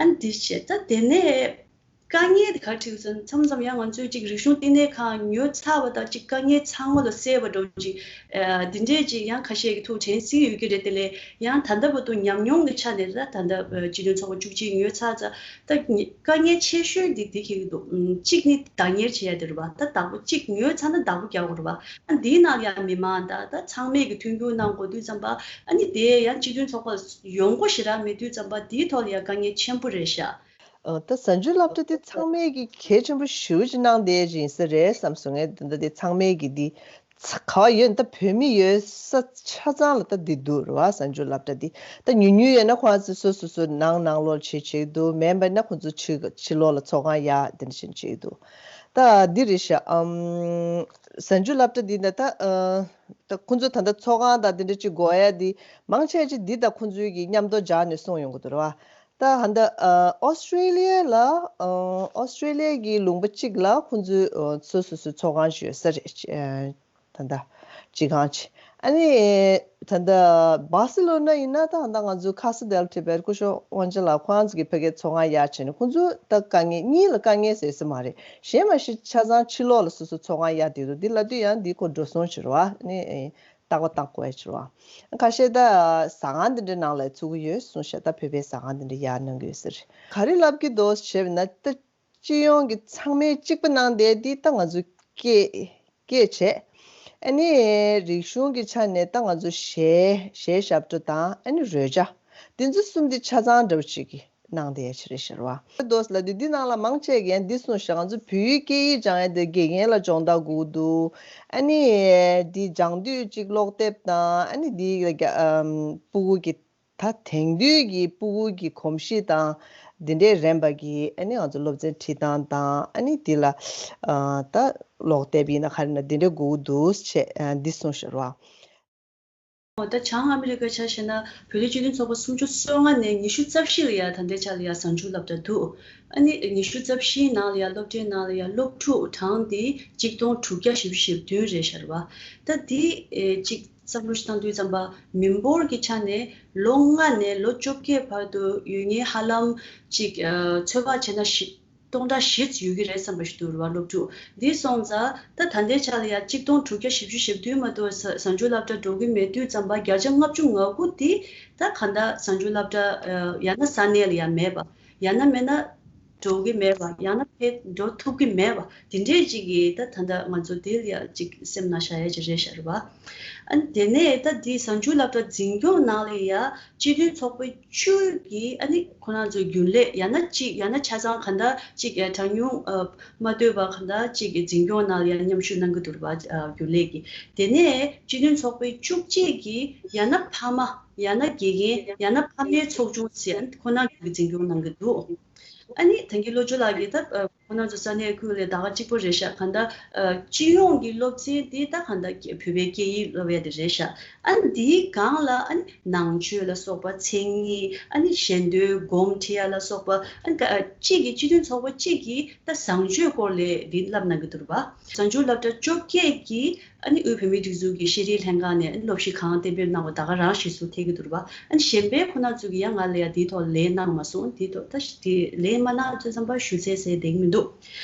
ཨ་འདི་བྱས་ད་དེ་ནས་དཀའ་ངལ་དེ་ག་རེ་འཕྲད་ཀྱི་ཟེར་ན་མཚམས་མཚམས་ཡང་ང་ཚོས་ཅིག་རིག་གཞུང་བསྟི་གནས་ཁང་ཉོས་ཚར་བ་དང་ཅིག་དཀའ་ངལ་ཚང་མ་ལ་སེལ་བ་འདྲ་བོ་ཅིག་ཨ་འདི་འདྲས་ཅིག་ཡང་ཁ་ཤས་ཀྱིས་ཐུགས་དྲན་སྲིད་ཀྱི་ཡོད་ཀྱི་རེད། དེ་ལས་ཡང་ད་ལྟ་བར་དུ་ཉམས་མྱོང་གི་ཆ་ནས་ད་ད་ལྟ་ཨ་སྤྱི་མཐུན་ཚོགས་པ་བཅུ་གཅིག་ཉོས་ཚར་ཙང་ད་དཀའ་ངལ་ཆེ་ཤོས་འདི་འདི་འཁེལ་གྱི་འདུག་ཨུམ་གཅིག་ནི་བདག་གཉེར་བྱེད་ཡ་དེ་རེད་བ། ད་བདག་པོ་གཅིག་ཉོས་ཚར་ན་བདག་པོ་རྒྱག་དགོས་རེད་བ། ཨ་འདིའི་ནང་ལ་ཡང་མི་མང་དང་ད་ཚང་མས་ཀྱི་མཐུན་འགྱུར་གནང་དགོས་དུས་ཙམ་པ་ཨ་ནི་དེ་ཡང་སྤྱི་མཐུན་ཚོགས་པ་ཡོང་སྒོ་ཞེ་དྲག་མེད་དུས་ཙམ་པ་འདིའི་ཐོག་ལ་ཡང་དཀའ་ངལ་ཆེན་པོ་རེད་ཤག་ཨ། ད་གཟའ་མཇུག་སློབ་གྲྭ་འདི་ཚང་མས་ཀྱི་གལ་ཆེན་པོ་ཞེ་པོ་ཅིག་གནང་བསྡད་ཡིན་ས་རེད་བསམ་སོང་། ངས་འདི་འདྲ་འདི་ཚང་མས་ཀྱི་འདི་ཚ་ག་བ་ཡོད་ན། ད་བོད་མི་ཡོད་ས་ཆ་ཚང་ལ་ད་འདི་འདུག་རེད་བ། གཟའ་མཇུག་སློབ་གྲྭ་འདི་ད་ཉུང་ཉུང་ཡོད་ན་ཁོང་ཚོ་སོ་སོ་སོ་ནང་ནང་ལོགས་བྱེད་བྱེད་འདུག་མེད་པ་ན་ཁོང་ཚོ་ཕྱི་ཕྱི་ལོགས་ལ་ཚོགས་ཁང་ཡག་འདི་འདྲ་བྱེད་བྱེད་འདུག་ད་འདི་རེད་ཤག་ཨམ། གཟའ་མཇུག་སློབ་གྲྭ་འདི་ད་ད་ཨ། ད་ཁོང་ཚོ་ད་ལྟ་ཚོགས་ཁང་དང་འདི་འདྲ་ཅིག་དགོས་ཡ་འདི་མང་ཆེ་ཅིག་འདི་ད་ཁོང་ཚོའི་གི་མཉམ་དུ་སྦྱར་ནས་གསུངས་ཡོང་གི་འདུག་རེད་བ། ད་ཧ་ད་ཨ། ཨོ་སི་ཀྲེ་ལི་ཡ་ལ་ཨ། ཨོ་སི་ཀྲེ་ལི་ཡ་གི་ལུང་པ་གཅིག་ལ་ཁོང་ཚོའི་ཨ། སོ་སོ་སོའི་ཚོགས་ཁང་ཞིག་ཡོད་ས་རེད། ཨ། ད་ལྟ་སྤྱི་ཁང་ཅིག་ཨ་ནི་ད་ལྟ་སྦར་སི་ལོ་ན་ཡིན་ན། ད་ད་ང་ཚོའི་ཁ་ས་དེལ་ཊི་བེར་སྐུ་ཞབས་དབང་ཆེན་ལགས་ཁོང་ཚོ་གི་ཕ་གིའི་ཚོགས་ཁང་ཡག་བྱས་ནས། ཁོང་ཚོ་ད་དཀའ་ངལ་གཉིས་ལ་དཀའ་ངལ་ཟེར་ས་མ་རེད། གཞན་མ་གཞི་ཆ་ཚང་ཕྱི་ལོགས་ལ་སོ་སོ་ཚོགས་ཁང་ཡག་དེ་འདུག་འདི་ལབ་དུས་ཡང་འདི་ཁོ་འགྲོ་སོང་ཕྱིར་བ་ནི། ཨེ། རྟག་པ་རྟག་དགོས་ཕྱིར་བ། ཁ་ཤས་ད་ཟ་ཁང་འདི་འདྲའི་ནང་ལ་ཚུགས་ཀྱི་ཡོད་གསུངས་ཤག་ད་བོད་པའི་ཟ་ཁང་འདི་འདྲ་ཡག་གནང་གི་ཡོད་ཟེར། ག་རེ་ལབ་ཀྱི་འདུག་ཞེས་ན། ད་སྤྱི་ཡོངས་ཀྱི་ཚང་མས་གཅིག་པ་གནང་བསྡད་འདི་ད་ང་ཚོ་སྐད་སྐད་བྱས། ཨ་ནི་རིག་གཞུང་གི་ཆ་ནས་ད་ང་ཚོ་གཞས་གཞས་ཞབས་བྲོ་དང་ཨ་ནི་རོལ་ཆ། འདི་ཚོ་གསུམ་འདི་ཆ་ཚང་འདྲ་བོ་ཅིག་གི་གནང་བསྡད་ཡ་ཅིག་རེད་ཤག་རེད་བ། འདོགས་ལ་འདི་འདི་ནང་ལ་མང་ཆེ་གིས་འདི་གསུངས་ཤག་ང་ཚོ་བོད་ཡིག་སྐད་ཡིག་སྦྱང་ཡ་དེ་དགེ་རྒན་ལ་སྦྱོང་བརྡར་དགོས་འདུག་ཨ་ནི་འདི་སྦྱང་དུས་ཅིག་ཀློག་དེབ་དང་ཨ་ནི་འདི་ཨ། ཕྲུ་གུ་གི་ད་དེང་དུས་ཀྱི་ཕྲུ་གུ་གི་གོམས་གཤིས་དང་འདི་འདྲའི་རན་པ་གི་ཨ་ནི་ང་ཚོ་སློབ་ཚན་ཁྲིད་སྟངས་དང་ཨ་ནི་འདི་ལ་ཨ། ད་ཀློག་དེབ་ཡིན་ན་ག་རེ་ན་འདི་འདྲའི་དགོས་འདུག་ཅེས་ཨ། འདི་གསུངས་ཤག་རེད་བ། འོ། ད་བྱང་ཨ་མི་རི་ཀ་ཆ་བཞག་ན་བོད་རིགས་སྤྱི་མཐུན་ཚོགས་པ་སུམ་ཅུ་སོ་ལྔ་ནས་ཉི་ཤུ་རྩ་བཞི་ལ་ཡ་ད་ལྟའི་ཆ་ལ་ཡ་གཟའ་མཇུག་སློབ་གྲྭ་འདུག་ཨ་ནི་ཉི་ཤུ་རྩ་བཞིའི་ནང་ལ་ཡ་སློབ་གྲྭའི་ནང་ལ་ཡ་སློབ་ཕྲུག་གྲངས་དེ་གཅིག་སྟོང་དྲུག་བརྒྱ་བཞི་བཅུ་ཞེ་བདུན་རེད་ཤག་རེད་བ། ད་འདི་ཨེ་གཅིག་བསམ་བློ་ཞིག་བཏང་དུས་ཙམ་པ་མི་འབོར་གྱི་ཆ་ནས་ལོ་ལྔ་ནས་ལོ་བཅོ་བརྒྱད་བར་དུ་ཡོད་མཁན་ཧ་ལམ་གཅིག་ཨ། ཚོད་དཔག་བྱས་ན་བཞི། སྟོང་ཕྲག་བཞི་ཙམ་ཡོད་ཀྱི་རེད་བསམ་པ་ཞིག་འདུག་རེད་བ། སློབ་ཕྲུག་འདི་སོང་ཙང་ད་ད་ལྟའི་ཆ་ལ་ཡ་གཅིག་སྟོང་དྲུག་བརྒྱ་བཞི་བཅུ་ཞེ་བདུན་མ་གཏོགས་གཟའ་གཟའ་མཇུག་སློབ་གྲྭ་འགྲོ་གི་མེད་དུས་ཙམ་པ་བརྒྱ་ཆ་ལྔ་བཅུ་ང་དགུ་འདི་ད་གང་ལྟར་གཟའ་མཇུག་སློབ་གྲྭ་ཡང་ན་ས་གནས་ལ་ཡ་མེད་པ། ཡང་ན་མེད་ན་འགྲོ་གི་མེད་པ། ཡང་ན་ཕེབས་འགྲོ་ཐུབ་ཀྱི་མེད་པ། དེ་འདྲས་ཅིག་གིས་ད་ད་ལྟ་ང་ཚོ་འདི་ལ་ཡ་ཅིག་སེམས་ནང་བཞག་ཡ་ཅིག་རེད་ཤག་རེད་བ། ཨ་ནི་དེ་ནས་ད་འདི་གཟའ་མཇུག་སློབ་གྲྭ་འཛིན་སྐྱོང་ནང་ལ་ཡ་སྤྱི་མཐུན་ཚོགས་པའི་བཅུ་གི་ཨ་ནི་ཁོ་རང་ཚོའི་རྒྱུན་ལས་ཡང་ན་གཅིག་ཡང་ན་ཆ་ཚང་གང་ལྟར་གཅིག་གྲངས་ཉུང་ཨ་མ་ལྟོས་པ་གང་ལྟར་གཅིག་གི་འཛིན་སྐྱོང་ནང་ལ་ཡང་མཉམ་ཞུགས་གནང་གི་འདུག་རེད་བ། ཨ་རྒྱུན་ལས་ཀྱི། དེ་ནས་སྤྱི་མཐུན་ཚོགས་པའི་བཅུ་གཅིག་གི་ཡང་ན་ཕ་མ་ཡང་ན་དགེ་རྒན་ཡང་ན་ཕ་མའི་ཚོགས་ཆུང་ཟེར་ཁོ་རང་གི་འཛིན་སྐྱོང་གནང་གི་འདུག་ཨ་ནི་ད་གིན་བློ་ཆོས་ལགས་ཀྱིས་ད་ཁོ་རང་ཚོ་ས་གནས་ཁུལ་ལ་ད་ག་གཅིག་པོ་རེད་ཤག་གང་ལྟར་ཨ་སྤྱི་ཡོངས་ཀྱི་སློབ་ཚན་འདི་ད་གང་ལྟར་བོད་པའི་སྐད་ཡིག་སློབ་ཡ་དེ་རེད་ཤག་ཨ་ནི་འདིའི་སྒང་ལ་ཨ་ནི་ནང་ཆོས་ལ་སོགས་པ། མཚན་ཉིད། ཨ་ནི་ཞལ་འདོན་སྒོམ་ཁྲིད་ཡ་ལ་སོགས་པ། ཨ་ནི་ག་གཅིག་གིས་སྤྱི་མཐུན་ཚོགས་པ་གཅིག་གིས་ད་བཟང་སྤྱོད་སྐོར་ལ་འདི་བསླབ་གནང་གི་འདུག་རེད་བ། གཟའ་མཇུག་སློབ་གྲྭ་བཅོ་བརྒྱད་ཀྱི་ཨ་ནི་དབུས་བོད་མིའི་སྒྲིག་འཛུགས་ཀྱི་ཤེས་རིག་ལྷན་ཁང་ནས་ཨ་ནི་སློབ་གཞི་གང་འདེམས་འབེབས་གནང་བ་ད་ག་རང་ཞིག་སུ་ཐེ་གི་འདུག་རེད་བ། ཨ་ནི་གཞན་པའི་ཁོ་ན་ཚོ་གིས་ཡང་ང་ལ་ཡ་དེའི་ཐོག་ལན་གནང་མ་སོང་། དེའི་ཐོག་ད་དེ་ལན་མ་གནང་དུས་ཙམ་པ་ཞུ་ཚད་ཟེར་བསྡད་ཀྱི་མི་འདུག་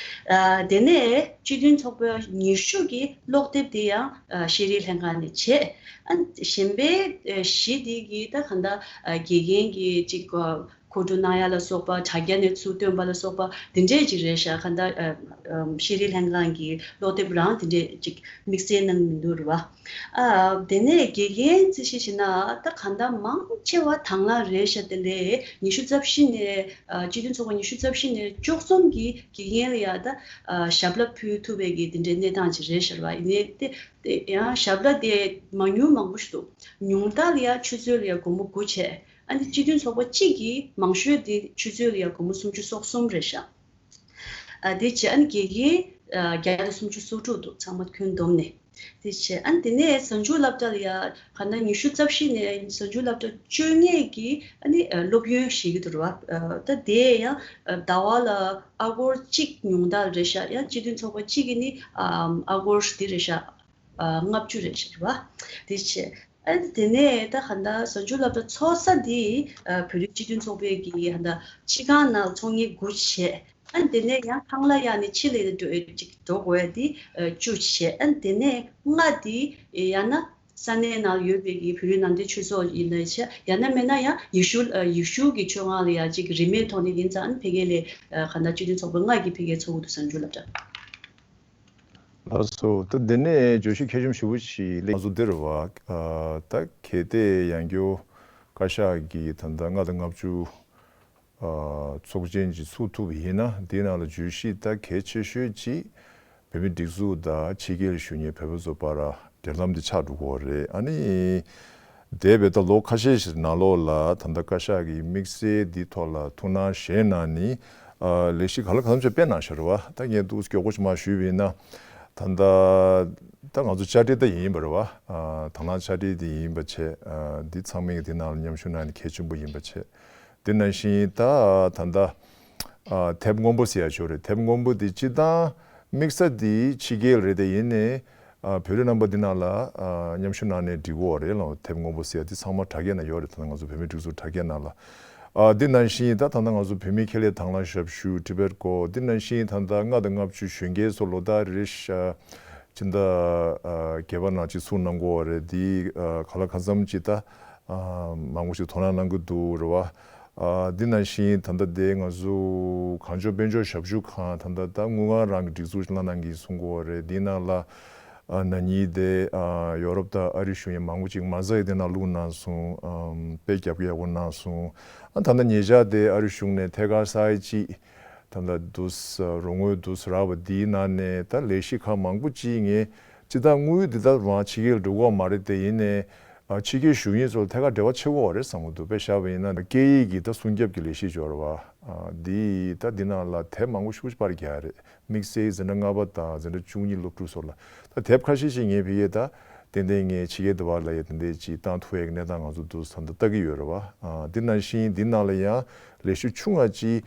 ཨ་དེ་ནས་སྤྱི་མཐུན་ཚོགས་པ་ཉི་ཤུ་གི་ཀློག་དེབ་དེ་ཡང་ཨ་ཤེས་རིག་ལྷན་ཁང་ནས་བྱས། ཨ་ནི་གཞན་པའི་ཨ་གཞི་དེ་གི་ད་གང་ལྟར་ཨ་དགེ་རྒན་གྱི་ཅིག་གོ་གོ་སྒྲིག་གནང་ཡ་ལ་སོགས་པ། དྲ་རྒྱ་ནས་ཚུར་བཏོན་པ་ལ་སོགས་པ་དེ་འདྲས་ཅིག་རེད་ཤག་གང་ལྟར་ཨ་ཨ་ཤེས་རིག་ལྷན་ཁང་གི་ཀློག་དེབ་རང་དེ་འདྲས་ཅིག་དམིགས་བསལ་གནང་མི་འདུག་རེད་བ། ཨ་དེ་ནས་དགེ་རྒན་རྩིས་ཞིབ་བྱས་ན་ད་གང་ལྟར་མང་ཆེ་བ་དང་བླངས་རེད་ཤག་དེ་ལས་ཉི་ཤུ་རྩ་བཞི་ནས་ཨ་སྤྱི་མཐུན་ཚོགས་པ་ཉི་ཤུ་རྩ་བཞི་ནས་བཅུ་གསུམ་གྱི་དགེ་རྒན་ལ་ཡ་ད་ཨ་ཞབས་ལ་ཕུལ་ཐུབ་པའི་གི་དེ་འདྲའི་གནས་སྟངས་ཅིག་རེད་ཤག་རེད་བ། ཡིན་ནའི་དེ་དེ་ཡང་ཞབས་ལ་དེ་མང་ཉུང་མང་པོ་ཞིག་འདུག་ཉུང་མཐའ་ལ་ཡ་ཆུ་ཚོད་ལ་ཡ་སྒོར་མོ་དགུ་བྱས། ཨ་ནི་སྤྱི་མཐུན་ཚོགས་པ་གཅིག་གིས་མང་ཤོས་དེ་ཆུ་ཚོད་ལ་ཡ་སྒོར་མོ་སུམ་ཅུ་སོ་གསུམ་རེད་ཤག་ཨ་དེ་བྱས་ཨ་ནི་དགེ་རྒན་ཨ་བརྒྱ་དང་སུམ་ཅུ་སོ་དྲུག་འདུག་ཚང་མ་ཁྱོན་བསྡོམས་ནས། དེ་བྱས་ཨ་ནི་དེ་ནས་གཟའ་མཇུག་སློབ་གྲྭ་ལ་ཡ་ག་ན་ཉི་ཤུ་རྩ་བཞི་ནས་གཟའ་མཇུག་སློབ་གྲྭ་བཅོ་ལྔ་གི་ཨ་ནི་ཨ་སློབ་ཡོན་བཞེས་ཀྱི་འདུག་རེད་བ། ཨ་ད་དེ་ཡང་ཨ་ཟླ་བ་ལ་ཨ་སྒོར་གཅིག་ཉུང་མཐའ་རེད་ཤག་ཡང་སྤྱི་མཐུན་ཚོགས་པ་གཅིག་གིས་ནི་ཨ་ཨ་སྒོར་དེ་རེད་ཤག་ཨ་ལྔ་བཅུ་རེད་ཤག་རེད་བ། དེ་བྱས། ཨ་དེ་ནས་ད་ག་ད་གཟའ་མཇུག་སློབ་གྲྭ་འཚོགས་ས་དེ་ཨ་བོད་རིགས་སྤྱི་མཐུན་ཚོགས་པའི་གི་ད་སྤྱི་ཁང་ནང་ཚོགས་ཉིན་དགུ་བྱས། ཨ་དེ་ནས་ཡང་ཐང་ལྷ་ཡག་ནས་ཕྱི་ལ་འགྲོ་ཅིག་འགྲོ་དགོས་ཡ་དེ་ཨ་བཅུ་བྱས། ཨ་དེ་ནས་ལྔ་དེ་ཡང་ན་ས་གནས་ནང་ཡོད་པའི་གི་བོད་རིགས་ནང་བསྟན་ཆོས་ཚོགས་ཡིན་ན་བྱས། ཡང་ན་མེད་ན་ཡང་ཡེ་ཤུ་ཨ་ཡེ་ཤུ་གི་ཆོས་ཁང་ལ་ཡ་ཅིག་རིན་མེད་ཐོག་ནས་ཡིན་ཙང་ཨ་ཕ་གི་ལ་ཨ་ག་ད་སྤྱི་མཐུན་ཚོགས་པ་ལྔ་གི་ཕ་གི་ཚོགས་ཀྱི་འདུག་གཟའ་མཇུག་སློབ་གྲྭ། ལགས་སོ། ད་འདི་ནས་བརྗོད་གཞི་ཁྱད་ཆོས་ཞེ་པོ་ཞིག་སླེབས། ང་ཚོ་འདིར་བ་ཨ་ད་གལ་ཏེ་ཡང་སྐྱོར་བཀའ་ཤག་གིས་ད་ལྟ་ལྔ་དང་ལྔ་བཅུ་ ཚོགས་ཆེན་ཅིག་ཚུགས་ཐུབ་ཡིན་ན། དེའི་ནང་ལ་བརྗོད་གཞི་ད་གལ་ཆེ་ཤོས་ཅིག་བོད་མིའི་སྒྲིག་འཛུགས་དང་ཕྱི་རྒྱལ་བཞུགས་མཁན་བོད་པ་ཚོ་བར་འབྲེལ་ལམ་དེ་ཆགས་འགྲོ་གི་ཡོད་རེད། ཨ་ནི། འདས་པའི་ད་ལོ་ཁ་ཤས་ཤིག་ནང་ལོགས་ལ་ད་ལྟ་བཀའ་ཤག་གིས་དམིགས་བསལ་འདིའི་ཐོག་ལ་ཐུགས་སྣང་བཞེས་གནང་ནས། ཨ། ལས་གཞི་གང་ལ་གང་འཚམ་སྤེལ་གནང་བཞག་རེད་བ། ད་ངས་འདུག་མགྱོགས་པོ་ཞིག་མར་ཞུས་པ་ཡིན་ན། ད་ལྟ་ད་ང་ཚོ་དཔྱ་ཁྲལ་ད་ཡིན་པ་རེད་བ། ཨ། དང་བླངས་དཔྱ་ཁྲལ་དེ་ཡིན་པ་བྱས། ཨ། འདི་ཚང་མས་འདི་ནང་ལ་མཉམ་ཞུགས་གནང་ནས་གལ་ཆེན་པོ་ཡིན་པ་བྱས། དེ་ནང་བཞིན་ད་ད་ལྟ། ཨ། དེབ་སྔོན་པོ་ཟེར་ཡ་ཅིག་ཡོད་རེད། དེབ་སྔོན་པོ་དེ་སྤྱིར་བཏང་དམིགས་ས་དེ་ཕྱི་རྒྱལ་རེད། དེ་ཡིན་ནའི། ཨ། བོད་རིགས་རྣམ་པ་འདི་ནང་ལ། ཨ། མཉམ་ཞུགས་གནང་ནས་འགྲིག་གི་ཡོད་རེད་ལགས། དེབ་སྔོན་པོ་ཟེར་ཡ་དེ་ཚང་མ་དྲ་རྒྱའི་ནང་ཡོད་རེད། ད་ལྟ་ང་ཚོ་བོད་མིའི་སྒྲིག་འཛུགས་དྲ་རྒྱའི་ནང་ལ། ཨ། དེ་ནང་བཞིན་ད་ད་ལྟ་ང་ཚོ་བོད་མིའི་ཁེ་ལས་དང་བླངས་ཞབས་ཞུ་Tibet Go། དེ་ནང་བཞིན་ད་ལྟ་ལྔ་དང་ལྔ་བཅུ་གཞོན་སྐྱེས་ཚོ་ལོ་ལྟར་རེ་བཞིན། ཨ། སྤྱི་ཟླ། ཨ། བརྒྱད་པ་ནང་ཅིག་ཚུགས་གནང་གི་ཡོད་རེད། དེ། ཨ། གང་ལ་གང་འཚམ་ཅིག་ད། ཨ། མང་པོ་ཞིག་དོ་སྣང་གནང་གི་འདུག་རེད་བ། ཨ། འདི་ནང་བཞིན་ད་ལྟ་དེ་ང་ཚོ་གངས་ལྗོངས་དཔལ་འབྱོར་ཞབས་ཞུ་ཁང་ད་ལྟ་ད་དངུལ་ཁང་རང་གི་སྒྲིག་འཛུགས་ལ་གནང་གི་གསུང་གི་ཡོད་རེད། འདིའི་ནང་ལ། ཨ། ན་ནིང་དེ། ཨ། ཡོ་རོབ་དང་ཨ་རི་གཞུང་ཡང་མང་པོ་ཅིག་མ་རྩ་ཡི་དེ་ནང་བླུགས་གནང་སོང་། ཨམ། དཔེ་རྒྱབ་ཀྱི་ཡག་པོ་གནང་སོང་། ཨ། ད་ལྟ་ཉེ་ཆར་དེ་ཨ་རི་གཞུང་ནས་ཐད་ཀར་ས་ཡ་གཅིག་ད་ལྟ་འདུག་སེ་རོགས་དངུལ་འདུག་སེ་རག་པ་འདིའི་ནང་ནས་ད་ལས་གཞི་ཁག་མང་པོ་ཅིག་ངས་སྤྱིར་བཏང་དངུལ་འདི་ད་རང་ཕྱི་རྒྱལ་འགྲོ་གི་མ་རེད། དེ་ཡིན་ནའི། ཨ། ཕྱི་རྒྱལ་བཞུགས་མཁན་ཚོ་ལ་ཐད་ཀར་འབྲེལ་བ་ཆེ་བོ་རེད་བསམ་གྱི་འདུག་དཔེ་བཞག་པ་ཡིན་ན་སྐད་ཡིག་གི་ད་སྲུང་སྐྱོབ་ཀྱི་ལས་གཞི་ཅིག་ཡོད་རེད་བ། ཨ། འདི་ད་འདི་ནང་ལ་དེབ་མང་པོ་ཞེ་པོ་ཅིག་པར་རྒྱག་ཡ་རེད། དམིགས་བསལ་འཛིན་གྲྭ་ལྔ་པ་དང་འཛིན་གྲྭ་བཅུ་གཉིས་སློབ་ཕྲུག་ཚོ་ལ། ད་དེབ་ཁ་ཤས་ཤིག་ངས་ཕ་གིར་ད་ཏན་ཏན་ངས་ཕྱི་རྒྱལ་དུ་བ་ལ་ཡ་དེ་འདྲས་ཅིག་བཏང་ཐུབ་ཡ་གི་གནས་སྟངས་ང་ཚོ་འདུག་སེ་ད་ལྟ་ལྟ་གི་ཡོད་རེད་བ། ཨ། འདི་ནང་བཞིན་འདི་ནང་ལ་ཡང་ལས་གཞི་ཆུང་ང་ཅིག་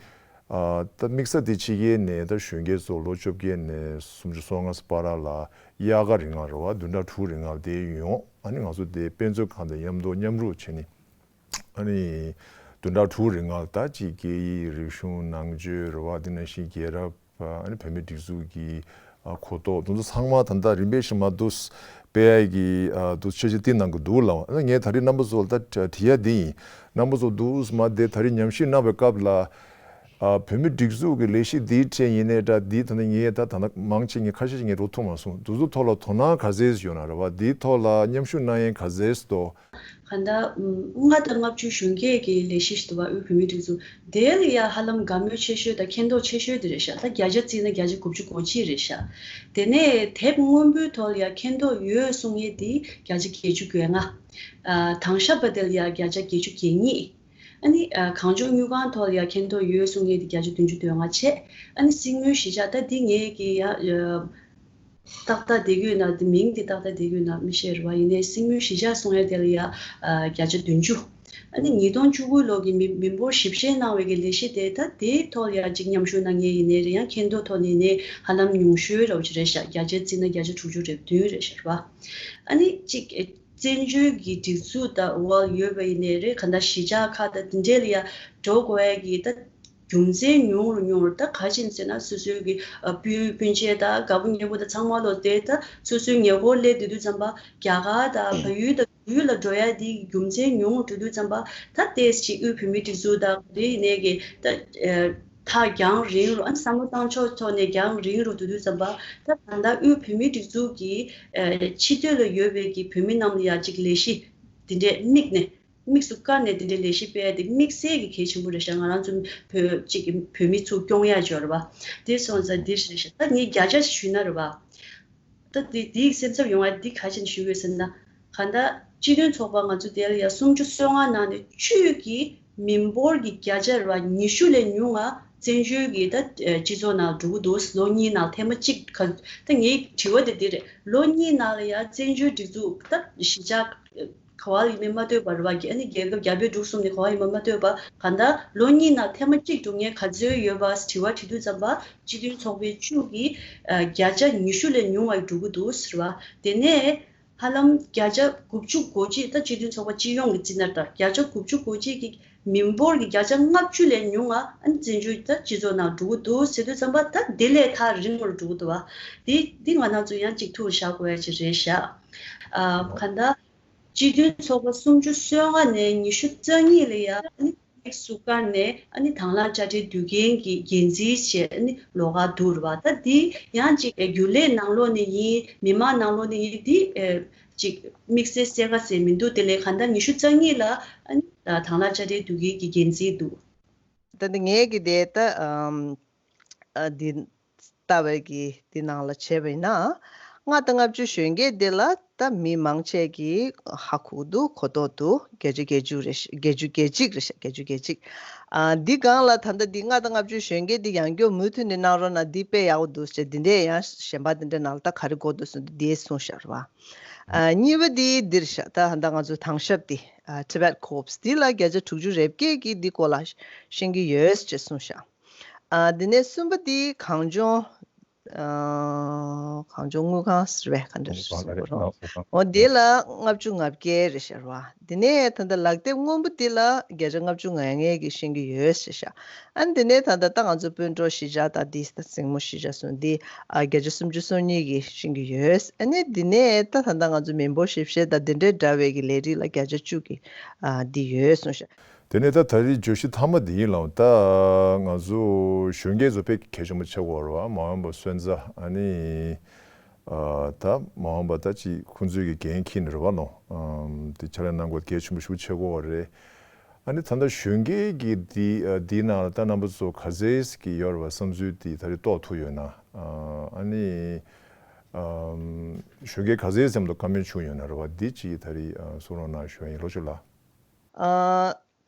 ཨ། ད་དམིགས་ས་དེ་ཕྱི་རྒྱལ་ནས་ད་གཞོན་སྐྱེས་ཚོ་ལོ་བཅོ་བརྒྱད་ནས་སུམ་ཅུ་སོ་ལྔ་བར་ལ་དབྱར་ཁ་རིང་ལ་རེད་བ། བདུན་ཕྲག་དྲུག་རིང་ལ་དེ་ཡོང་། ཨ་ནི་ང་ཚོ་དེ་དཔེ་མཛོད་ཁང་དང་མཉམ་དུ་མཉམ་རུབ་བྱས་ནས། ཨ་ནི་བདུན་ཕྲག་དྲུག་རིང་ལ་ད་ཅིག་སྐད་ཡིག་རིག་གཞུང་ནང་ཆོས་རེད་བ། དེ་ནང་བཞིན་རྒྱལ་རབས། ཨ་ནི་བོད་མིའི་སྒྲིག་འཛུགས་ཀྱི། ཨ། གོ་རྟོགས་དེ་ཚོ་ཚང་མ་ད་ལྟ་རིམ་པས་ཤིག་མར་འདུག་སེ་སྤེལ་ཡ་གི། ཨ། འདུག་སེ་འཆར་གཞི་བཏིང་གནང་གི་འདུག་ལགས། ཨ་ནི་ངས་ད་རེས་རྣམ་པ་ཚོ་ལ་ད་དྲི་ཡ་འདི་ཡིན། རྣམ་པ་ཚོ་འདུག་སེ་མར་དེ་ད་རེས་ཉམས་ཞིབ་གནང་བའི་སྐབས་ལ། ཨ། བོད་མིའི་སྒྲིག་འཛུགས་ཀྱི་ལས་གཞི་འདིའི་གྲས་ཡིན་ནའི་འདྲ། འདི་ད་ནི་ངས་ད་ད་ལྟ་མང་ཆེ་ངས་ཁ་ཤས་ཤིག་ངས་རོགས་ཐུབ་མ་སོང་། འདི་ཚོ་ཐོག་ལ་དོ་སྣང་ག་ཚད་ཡོད་ན་རེད་བ། འདིའི་ཐོག་ལ་མཉམ་ཞུགས་གནང་ཡས་ག་ཚད་འདུག་གང་ལྟར། ཨམ། ལྔ་དང་ལྔ་བཅུ་གཞོན་སྐྱེས་ཀྱི་ལས་གཞི་ཞིག་འདུག་བ། དབུས་བོད་མིའི་སྒྲིག་འཛུགས། དེ་ལ་ཡ་ཧ་ལམ་དགའ་མོས་ཆེ་ཤོས་དང་མཁྱེན་རྟོགས་ཆེ་ཤོས་དེ་རེད་ཤག་ད་བརྒྱ་ཆ་བརྩིས་ན་བརྒྱ་ཆ་དགུ་བཅུ་གོ་གཅིག་རེད་ཤག་དེ་ནས་དེབ་སྔོན་པོའི་ཐོག་ལ་ཡ་མཁྱེན་རྟོགས་ཡོད་གསུང་མཁན་དེ་བརྒྱ་ཆ་བརྒྱད་ཅུ་གྱ་ལྔ། ཨ། དྭངས་ཤ་པ་དེ་ལ་ཡ་བརྒྱ་ཆ་བརྒྱད་ཅུ་གྱ་གཉིས། ཨ་ནི། ཨ། གངས་ལྗོངས་དངུལ་ཁང་ཐོག་ལ་ཡ་མཁྱེན་རྟོགས་ཡོད་གསུང་མཁན་དེ་བརྒྱ་ཆ་བདུན་ཅུ་དོན་ལྔ་བྱས། ཨ་ནི་སྲིང་མོའི་གཞིས་ཆགས། ད་འདི་ངས་ཀྱི་ཡ། ཨ། ཏག་ཏག་བསྡད་ཀྱི་ཡོད་ན། དེ་མིང་དེ་ཏག་ཏག་བསྡད་ཀྱི་ཡོད་ན་མི་ཤེས་རེད་བ། ཡིན་ནའི་སྲིང་མོའི་གཞིས་ཆགས་གསུང་ཡ་དེ་ལ་ཡ། ཨ། བརྒྱ་ཆ་བདུན་ཅུ། ཨ་ནི་ཉིས་སྟོང་བཅུ་དགུ་ལོ་གི་མི་མི་འབོར་ཞིབ་བཤེར་གནང་བའི་གི་ལས་གཞི་དེ། ད་དེའི་ཐོག་ལ་ཡ་ཅིག་མཉམ་ཞུགས་གནང་མཁན་ཡིན་ནའི་རེད། ཡང་མཁྱེན་རྟོགས་ཐོག་ནས་ནས་ཧ་ལམ་ཉུང་ཤོས་རོགས་ཅིག་རེད་ཤག་བརྒྱ་ཆ་བརྩིས་ན་བརྒྱ་ཆ་དྲུག་ཅུ་རེ་བདུན་རེད་ཤག་རེད་བ། ཨ་ནི་ཅིག་བཙན་བྱོལ་གྱི་སྒྲིག་འཛུགས་དང་འོག་ཡོད་པ་ཡིན་ནའི་རེད། གང་ལྟར་གཞིས་ཆགས་ཁག་དང་དེ་འདྲས་ལ་ཡ་འགྲོ་དགོས་ཡ་གི་ད་རྒྱུ་མཚན་ཉུང་རུ་ཉུང་རུ། ད་ག་རེ་བྱས་ནས་ཟེར་ན། སོ་སོའི་གི། ཨ། སྤུན་སྤུན་མཆེད་དང་དགའ་པོ་ཉེ་པོ་དང་ཚང་མ་ལོ་དེ་ད་སོ་སོའི་ཉེ་འཁོར་སླེབས་བསྡད་དུས་ཙམ་པ། རྒྱ་གར་དང་བལ་ཡུལ་དང་བལ་ཡུལ་ལ་འགྲོ་ཡ་དེ་རྒྱུ་མཚན་ཉུང་རུ་འགྲོ་དུས་ཙམ་པ། ད་ཏོག་ཙམ་ཅིག་དབུས་བོད་མིའི་སྒྲིག་འཛུགས་དང་དེ་ཡིན་ནའི་གི་ད། ཨ། ཐག་རྒྱང་རིང་རུ། ཨ་ནི་བསམ་བློ་བཏང་ཕྱོགས་ཐོག་ནས་རྒྱང་རིང་རུ་འགྲོ་དུས་ཙམ་པ། ད་ད་ལྟ་དབུས་བོད་མིའི་སྒྲིག་འཛུགས་ཀྱི། ཨ། ཕྱི་སྡོད་ལ་ཡོད་པའི་གི་བོད་མི་རྣམས་ལ་ཡ་ཅིག་ལས་གཞི་འདི་འདྲས་དམིགས་ནས། དམིགས་སུ་བཀར་ནས་འདི་འདྲའི་ལས་གཞི་སྤེལ་ཡ་དེ་དམིགས་བསལ་གྱི་གལ་ཆེན་པོ་རེད་ཤག་ང་རང་ཚོ་བོད་ཅིག་གི་བོད་མི་ཚོ་སྐྱོང་ཡ་ཅིག་ཡོད་རེད་བ། དེ་སོང་ཙང་འདི་རེད་ཤག་ད་ངས་བརྒྱ་ཆ་ཞུས་ན་རེད་བ། ད་འདི་འདིའི་སེམས་འཚབ་ཡོང་བ་འདི་ག་རེ་བྱས་ནས་ཞུ་དགོས་ཟེར་ན། གང་ལྟར་སྤྱི་མཐུན་ཚོགས་པ་ང་ཚོ་དེ་ལ་ཡ་སུམ་ཅུ་སོ་ལྔ་ནང་ནས་ཆོས་ཀྱི་མི་འབོར་གྱི་བརྒྱ་ཆ་རེད་བ། ཉི་ཤུ་ལས་ཉུང་བ་བཙན་བྱོལ་གྱི་ད་སྤྱི་ཚོགས་ནང་འགྲོ་གི་འདུག་ལོ་གཉིས་ནང་ཐེངས་མ་གཅིག་ག་ད་ངའི་དྲི་བ་དེ་འདི་རེད། ལོ་གཉིས་ནང་ལ་ཡ་བཙན་བྱོལ་སྒྲིག་འཛུགས་ད་གཞིས་ཆགས་ག་བ་ལ་ཡིན་མིན་མ་ལྟོས་པ་རེད་བ། ཨ་ནི་རྒྱལ་ཁབ་རྒྱ་བལ་འབྲུག་གསུམ་ནས་ག་བ་ཡིན་མིན་མ་ལྟོས་པ། གང་ལྟར་ལོ་གཉིས་ནང་ཐེངས་མ་གཅིག་འགྲོ་མཁན་ག་ཚོད་ཡོད་པ་དྲི་བ་དྲི་དུས་ཙམ་པ། སྤྱི་མཐུན་ཚོགས་པའི་བཅུ་གིས། ཨ། བརྒྱ་ཆ་ཉི་ཤུ་ལས་ཉུང་བ་འགྲོ་གི་འདུག་ཟེར་བ། དེ་ནས་ཧ་ལམ་བརྒྱ་ཆ་དགུ་བཅུ་གོ་གཅིག་ད་སྤྱི་མཐུན་ཚོགས་པ་སྤྱི་ཡོངས་ཀྱི་རྩིས་ནར་ལྟར་བརྒྱ་ཆ་དགུ་བཅུ་གོ་གཅིག་གི་མི་འབོར་གྱི་བརྒྱ་ཆ་ལྔ་བཅུ་ལས་ཉུང་བ་ཨ་ནི་བཙན་བྱོལ་ད་སྤྱི་ཚོགས་ནང་འགྲོ་གི་འདུག་ཟེར་དུས་ཙམ་པ། ད་དེ་ལས་ཐག་རིང་བར་འགྲོ་གི་འདུག་བ། དེ་འདི་ང་རང་ཚོ་ཡང་གཅིག་ཐུགས་བཞག་དགོས་ཡ་ཅིག་རེད་ཤག་ཨ། གང་ལྟར་སྤྱི་མཐུན་ཚོགས་པ་སུམ་ཅུ་སོ་ལྔ་ནས་ཉི་ཤུ་རྩ་གཉིས་ལ་ཡ་ཨ་ནི་དམིགས་སུ་བཀར་ནས་ཨ་ནི་དང་བླངས་དཔྱ་ཁྲལ་བསྡུ་མཁན་གྱི་འགན་འཛིན་བྱས། ཨ་ནི་ལོགས་ཀ་འདུག་རེད་བ། ད་འདི་ཡང་ཅིག་རྒྱུན་ལས་ནང་ལོགས་ནས་ཡིན། མི་མང་ནང་ལོགས་ནས་ཡིན། འདི་ཨ་ཅིག་དམིགས་བསལ་གསལ་ཁ་གསལ་མི་འདུག་དེ་ལས་གང་ལྟར་ཉི་ཤུ་རྩ་གཉིས་ལ་ཨ་ནི་དང་བླངས་དཔྱ་ཁྲལ་བསྡུ་མཁན་གྱི་འགན་འཛིན་འདུག་ད་འདི་ངས་ཀྱི་དེ་ད་ཨམ་ཨ་འདི་ལྟ་བའི་གི་འདི་ནང་ལ་བྱས་པ་ཡིན་ན། ལྔ་དང་ལྔ་བཅུ་གཞོན་སྐྱེས་འདི་ལ་ད་མི་མང་ཆེ་གི་ཧ་གོ་འདུག་གོ་རྟོགས་འདུག་བརྒྱད་ཅུ་གྱ་གཅིག་རེད་ཤག་བརྒྱད་ཅུ་གྱ་གཅིག་རེད་ཤག་བརྒྱད་ཅུ་གྱ་གཅིག་ཨ་འདི་སྒང་ལ་ད་ལྟ་འདི་ལྔ་དང་ལྔ་བཅུ་གཞོན་སྐྱེས་འདི་ཡང་བསྐྱར་མུ་མཐུད་ནས་གནང་རོགས་གནང་། འདི་དཔེ་ཡག་པོ་འདུག་ཟེར། འདི་འདྲས་ཡང་གཞན་པ་འདི་འདྲའི་ནང་ལ་ད་ག་རེ་དགོས་འདུག་ཟེར་འདི་འདིས་གསུངས་ཤག་རེད་བ། ཨ་གཉིས་པ་འདི་འདིར་ཤག་ད་ད་ང་ཚོ་དྭང་ཞབས་འདི་ཨ་Tibet Corps འདི་ལ་བརྒྱ་ཆ་དྲུག་ཅུ་རེ་བརྒྱད་ཀྱིས་འདི་སྐོར་ལ་ཤེས་ཀྱི་ཡོད་ཅེས་གསུངས་ཤག་ཨ་དེ་ནས་གསུམ་པ་འདི་གངས་ལྗོངས་ཨ་གངས་ལྗོངས་དངུལ་ཁང་ཟེར་བས་ག་འདྲ་ཟེར་གོ་རོ། འོ་དེ་ལ་ལྔ་བཅུ་ང་བརྒྱད་རེད་ཤག་རེད་བ། དེ་ནས་ད་ལྟ་ལག་དེབ་སྔོན་པོ་འདི་ལ་བརྒྱ་ཆ་ལྔ་བཅུ་ང་ལྔ་གིས་ཤེས་ཀྱི་ཡོད་ཟེར་ཤག་ཨ་ནི་དེ་ནས་ད་ལྟ་ད་ང་ཚོ་སྤུན་གྲོགས་གཞིས་ཆགས་དང་འདི་ད་སྲིང་མོ་གཞིས་ཆགས་སོང་འདི་ཨ་བརྒྱ་ཆ་སུམ་ཅུ་སོ་གཉིས་ཀྱིས་ཤེས་ཀྱི་ཡོད། ཨ་ནི་དེ་ནས་ད་ད་ལྟ་ང་ཚོ་མི་འབོར་ཞིབ་བཤེར་དང་དེ་འདྲའི་འདྲ་བའི་གི་ལས་རིགས་ལ་བརྒྱ་ཆ་བཅུ་གི་ཨ་འདི་ཡོད་གསུངས་ཤག་དེ་ནས་ད་ད་རེས་བརྗོད་གཞི་མཐའ་མ་འདི་ཡིན་ལ། ད་ང་ཚོ་གཞོན་སྐྱེས་ཚོ་དཔེ་གལ་ཆེན་པོ་ཆགས་ཀྱི་ཡོད་རེད་བ། མ་འོངས་པ་སོན་རྩ་ཨ་ནི་ཨ་ད་མ་འོངས་པ་ད་ཅིག་ཁོང་ཚོའི་གི་འགན་འཁྱེར་ནས་རེད་བ་ནོ། ཨམ་དེ་ཕྱག་ལས་གནང་དགོས་གལ་ཆེན་པོ་ཞིག་ཆགས་ཀྱི་ཡོད་རེད། ཨ་ནི་ད་ལྟ་གཞོན་སྐྱེས་ཀྱི་འདི་ཨ་འདིའི་ནང་ལ་ད་རྣམ་པ་ཚོ་ག་ཚད་ཀྱི་ཡོད་རེད་བ། བསམ་ཚུལ་འདི་ད་རེས་རྟོགས་ཐུབ་ཡོད་ན། ཨ་ནི་ཨམ་གཞོན་སྐྱེས་ག་ཚད་ཙམ་དུ་བཀའ་མོལ་བྱུང་ཡོད་ན་རེད་བ། འདི་ཅིག་ད་རེས་ཨ་གསུང་རོགས་གནང་ཞུ་ཡ་ཡིན། ལྷོ་ཕྱོགས་ལགས། ཨ་